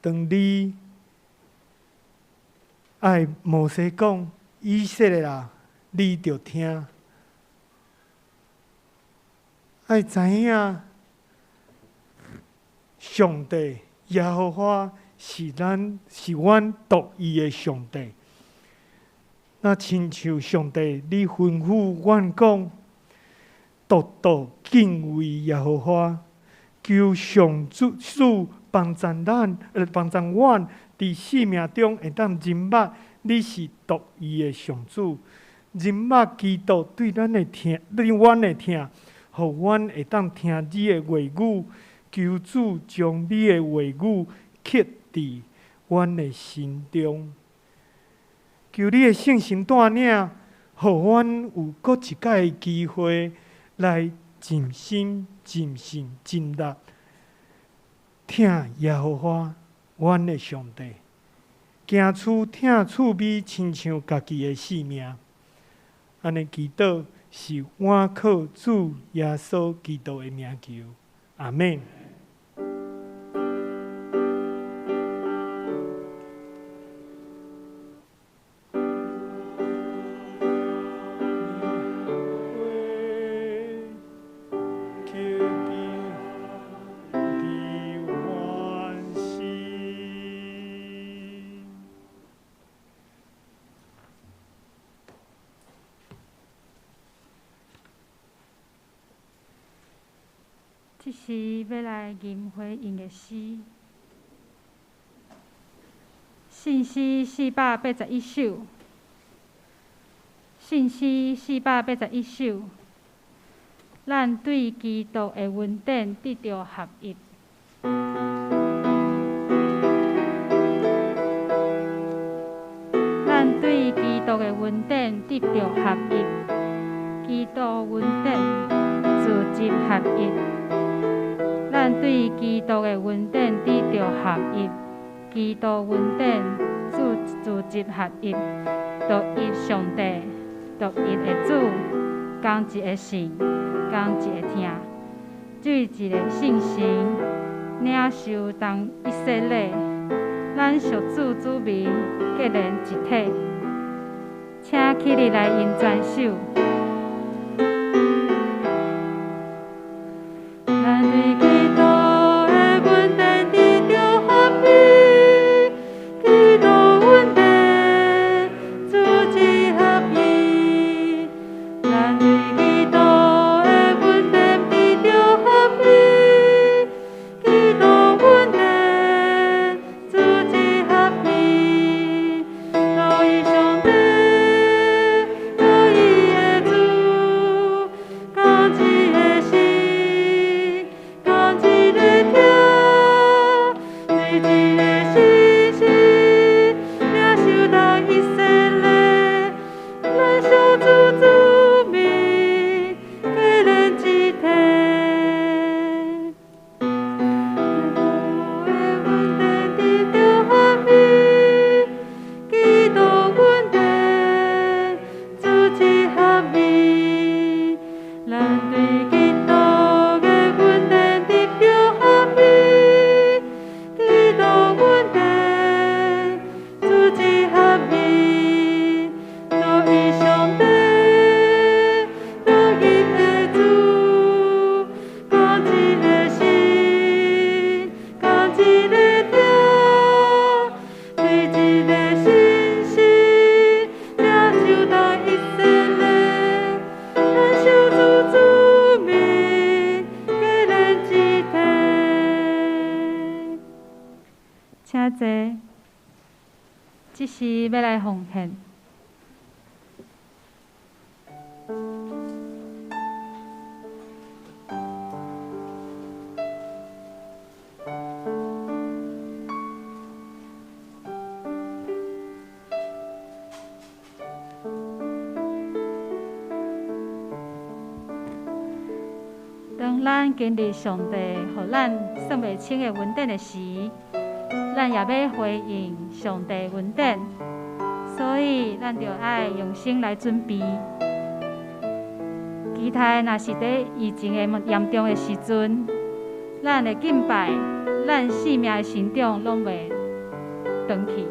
當你愛摩西講，以色列啊，你著聽，愛知影上帝耶和華是咱是阮獨一的上帝。若親像上帝，你吩咐阮講，獨獨敬畏耶和華，求上主主幫助咱，幫助阮。佇生命中會當認捌你是獨一的上主，認捌基督對咱的疼，對阮的疼，予阮會當聽你的話語，求主將你的話語刻佇阮的心中，求你的聖神帶領，予阮有閣一擺的機會來盡心、盡性、盡力疼耶和華。阮的上帝，行出疼厝邊，親像家己的性命。按呢祈禱是倚靠主耶穌基督的名求，阿們。這時欲來吟回應的詩，信詩481首，信詩481首，咱對基督的恩典得著合一。咱對基督的恩典得著合一，基督恩典自質合一。咱對基督的恩典得著合一，基督恩典自自質合一，獨一上帝，獨一的主，仝一个信，仝一个疼，對一个聖神，領受同一洗禮，咱屬主子民結連一體，請起立來吟全首。咱對基督的恩典得著合一，基督恩典主之合一。咱對基督的恩典得著合一，基督恩典主之合一。獨一上帝，獨一的主，仝一个心，仝一个疼，對一个信心，領受同一洗禮，咱屬主子民，結連一體。基督的恩典得著合一，基督恩典主之合一。咱對基督的恩典得著合一，基督恩典主之合一。獨一上帝，獨一的主，仝一个心，仝一个疼，對一個信心，領受同一洗禮，咱屬主子民，結連一體。請坐，這時欲來奉獻。當咱經歷上帝予咱算袂清的恩典的時，咱也欲回應上帝恩典，所以咱著愛用心來準備。期待若是佇疫情的嚴重的時陣，咱的敬拜、咱生命的成長攏袂斷去。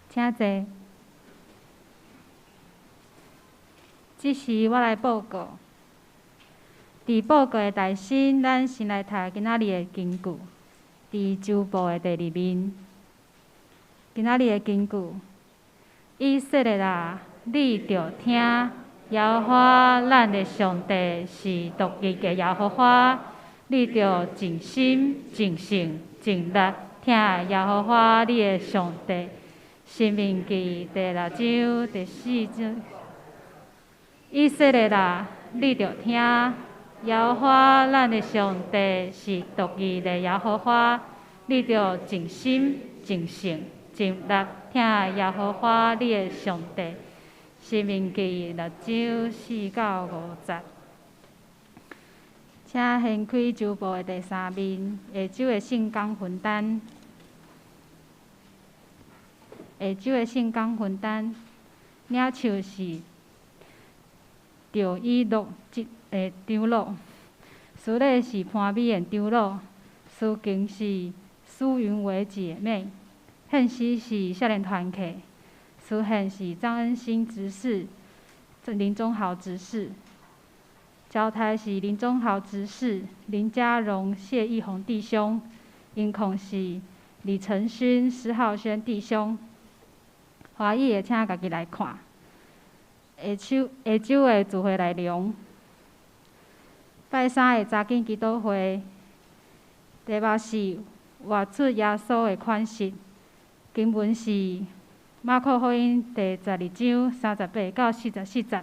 請坐。這時我來報告。佇報告的大先，咱先來讀今仔日的經句。佇周報的第二面，今仔日的經句：以色列啊，你著聽，耶和華咱的上帝是獨一的耶和華，你著盡心、盡性、盡力疼愛耶和華你的上帝。申命記第六章第四節。以色列啊，你著聽，耶和華咱的上帝是獨一的耶和華，你著盡心、盡性、盡力疼愛耶和華你的上帝。申命記六章四到五節。請掀開周報的第三面，下晝的聖工分單。下晝的聖工分單，領袖是趙以樂長老，司禮是潘美燕長老，司琴是蘇雲偉姐妹，獻詩是少年團契，司獻是張恩興執事、林忠豪執事，交代是林忠豪執事、林家榮、謝義宏弟兄，音控是李承勳、施浩軒弟兄。歡喜的請家己來看。下晝下晝的聚會內容，拜三的查經祈禱會，題目是活出耶穌的款式。經文是馬可福音第十二章三十八到四十四節。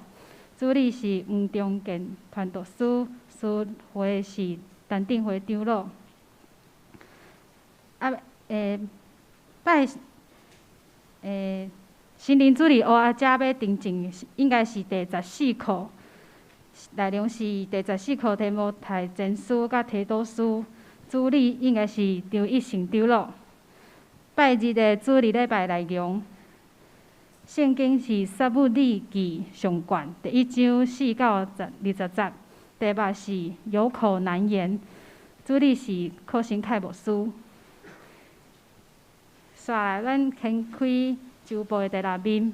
主理是黃中健傳道師，司會是陳定輝長老。啊，拜，心靈主日學阿遮欲訂正，應該是第十四課，內容是第十四課提摩太前書佮提多書，主理應該是張一成長老。拜日的主日禮拜內容，聖經是撒母耳記上卷第一章四到十二十節，題目是有口難言，主理是柯新凱牧師。紲來，咱掀開周報的第六面，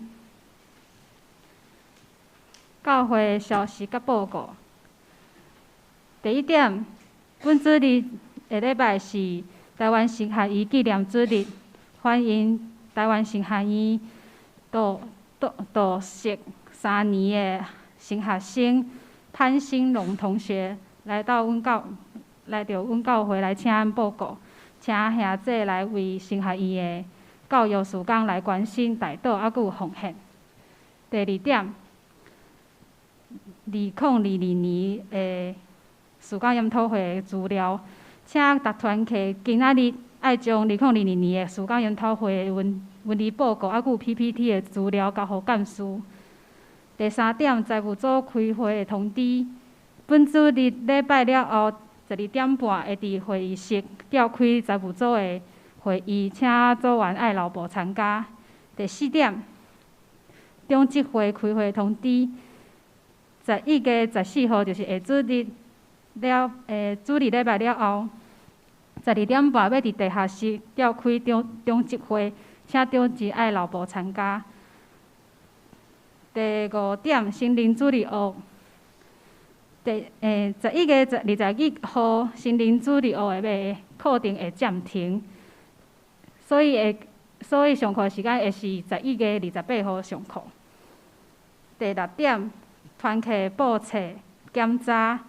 教會消息佮報告。第一點，本主日下禮拜是台灣神學院紀念主日，歡迎台灣神學院讀碩三年的新學生潘興龍同學來到阮教會來請阮報告，請兄姊來為神學院的教育事工來關心、代禱，猶閣有奉獻。第二點，2022年的事工研討會的資料，請逐團契今仔日愛將2022年的事工研討會的文字報告，猶閣有 PPT 的資料交予幹事。第三點，財務組開會的通知，本主日禮拜了後，十二點半會佇會議室召開財務組的會議，請組員愛留步參加。第四點，長執會開會通知，11月14號就是下主日了，主日禮拜了後，十二點半欲佇地下室召開長執會，請長執愛留步參加。第五點，心靈主日學，11月21號，心靈主日學的課程會暫停，所以上課時間會是十一月二十八號上課。第六點，團契簿冊檢查，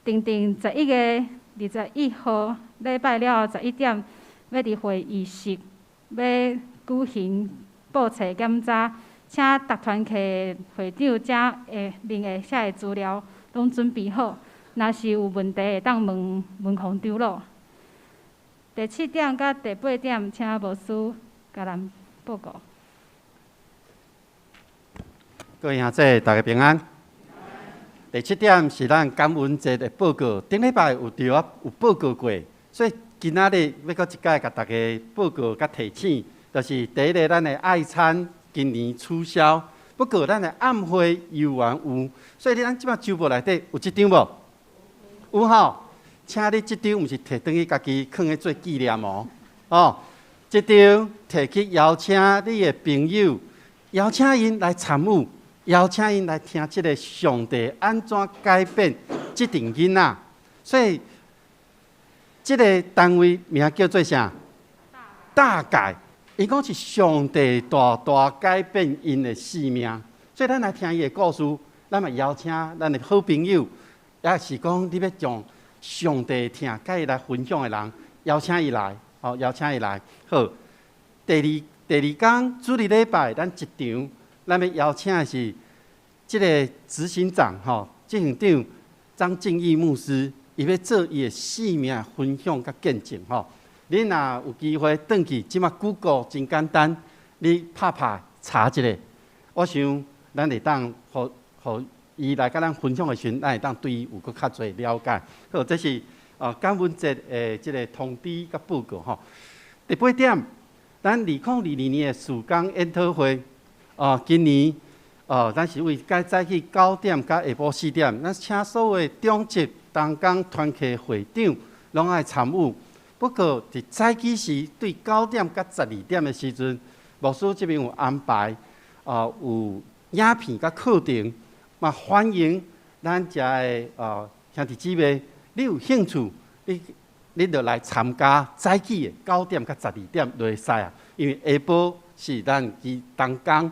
定定十一月二十一號禮拜了後十一點，欲佇會議室欲舉行簿冊檢查，請逐團契會長將下面會寫的資料攏準備好，若是有問題會當問文宏長老。第七點佮第八點，請牧師共咱報告。各位兄弟，大家平安。第七點是咱感恩節的報告，頂禮拜有對啊有報告過，所以今仔日欲閣一擺共大家報告佮提醒，就是第一个咱的愛餐今年取消，不過咱的暗會猶原有，所以咱這擺周報內底有這張無？有吼，請你這張毋是提轉去家己囥咧做紀念哦，哦，一張提去邀請你的朋友，邀請𪜶來參與，邀請𪜶來聽這个上帝按怎改變這陣囡仔。所以，這个單位名叫做啥？大改。伊講是上帝大大改變𪜶的生命。所以咱來聽伊的故事，咱嘛邀請咱的好朋友，抑是講你欲將上帝疼佮伊來分享的人，邀請伊來，吼，邀請伊來。好，第二工主日禮拜，咱一場，咱欲邀請的是這个執行長，吼，執行長張敬義牧師，伊欲做伊的生命分享佮見證，吼。你若有機會轉去，這馬 Google 真簡單，你拍拍查一下，我想咱會當予予伊來佮咱分享的時陣，咱會當對伊有閣較濟了解。好，這是感恩節的這个通知佮報告吼。第八點，咱2022年的事工研討會，今年咱是為改早起9點到下晡4點，咱請所有的長執、同工、團契會長攏愛參與。不過，佇早起時對9點到12點的時陣，牧師這邊有安排，有影片佮課程，嘛歡迎咱遮的兄弟姊妹，你有興趣，你就來參加早起的9點到12點就會使啊。因為下晡是咱佇同工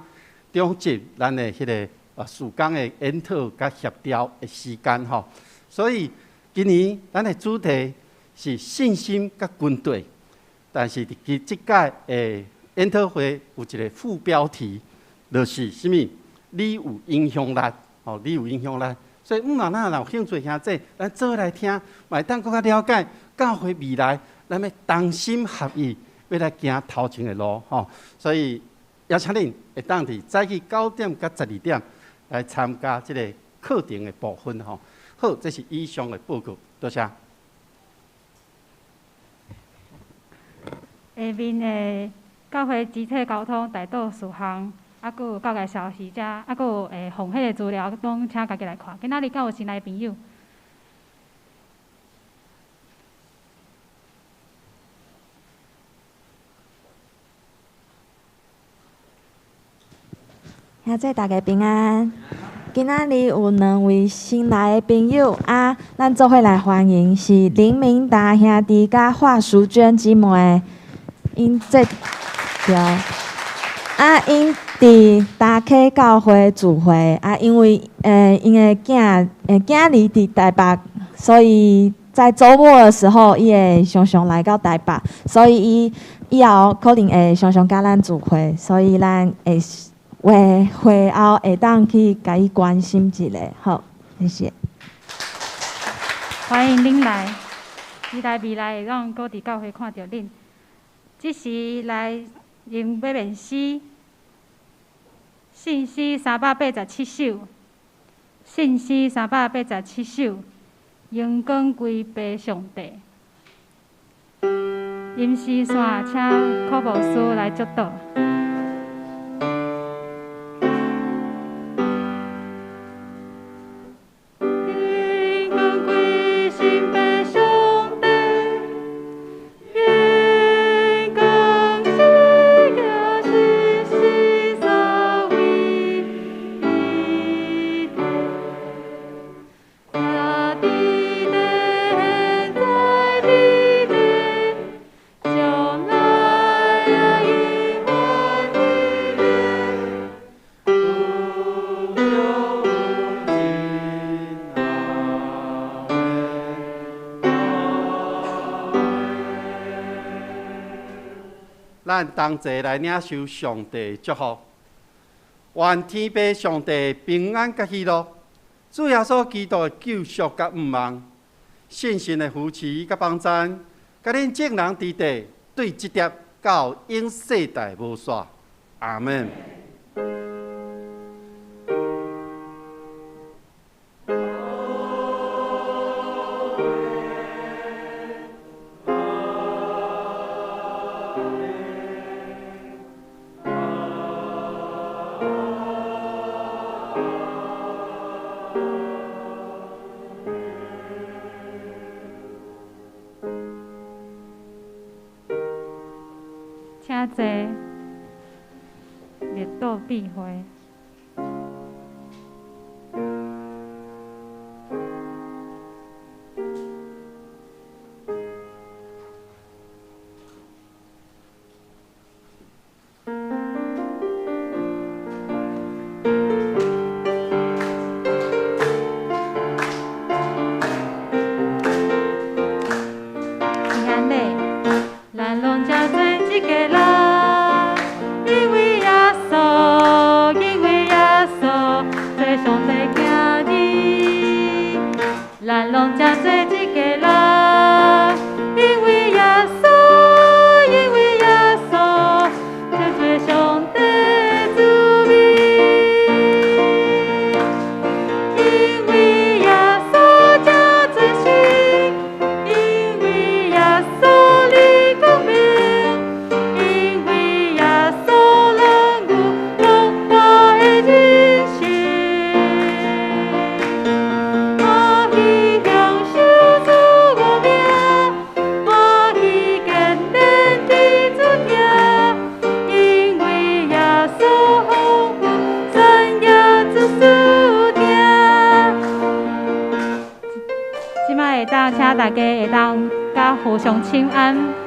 長執咱的彼个事工的研討佮協調的時間吼。所以今年咱的主題是信心佮軍隊，但是佇這屆的研討會有一个副標題，就是啥物？你有影響力，吼，你有影響力。所以，毋若咱若有興趣兄弟，咱做伙來聽，嘛會當閣較了解教會未來，咱欲同心合意，欲來行頭前的路，吼。所以邀請恁會當佇早起9點到12點來參加這个課程的部分，吼。好，這是以上的報告，多謝。下面的教會集體溝通代禱事項，閣有教界消息，遮閣有奉獻的資料，攏請家己來看。今仔日敢有新來的朋友？兄弟大家平安。今仔日有兩位新來的朋友啊，咱做伙來歡迎，是林明達兄弟佮華淑娟姊妹。𪜶這對，啊，𪜶佇大溪教會聚會啊，因為𪜶的囝囝兒佇台北，所以在週末的時候，伊會常常來到台北，所以伊以後可能會常常佮咱聚會，所以咱會會會後會當去共伊關心一下，好，謝謝。歡迎恁來，期待未來會當閣佇教會看著恁。這時來用欲面詩，信詩387首，信詩387首，榮光歸父上帝。音詩線，請柯牧師來祝禱。咱同齊來領受上帝祝福，願天父上帝平安佮喜樂，主耶穌基督的救贖佮毋忘，聖神的扶持佮幫贊，佮恁眾人佇地對這粒到永世代無煞。阿們。默禱閉會。平安禮，咱攏誠濟一家人，因為耶穌，因為耶穌，做上帝囝兒。咱攏誠濟一家人，因為耶穌，因為耶穌，做做上帝子民。因為耶穌才自信，因為耶穌的光明，因為耶穌咱有樂活的人生。歡喜享受主五名，歡喜堅定的主聽，因為耶穌豐富，讚耶子嗣聽。這擺會當請大家會當佮互相請安。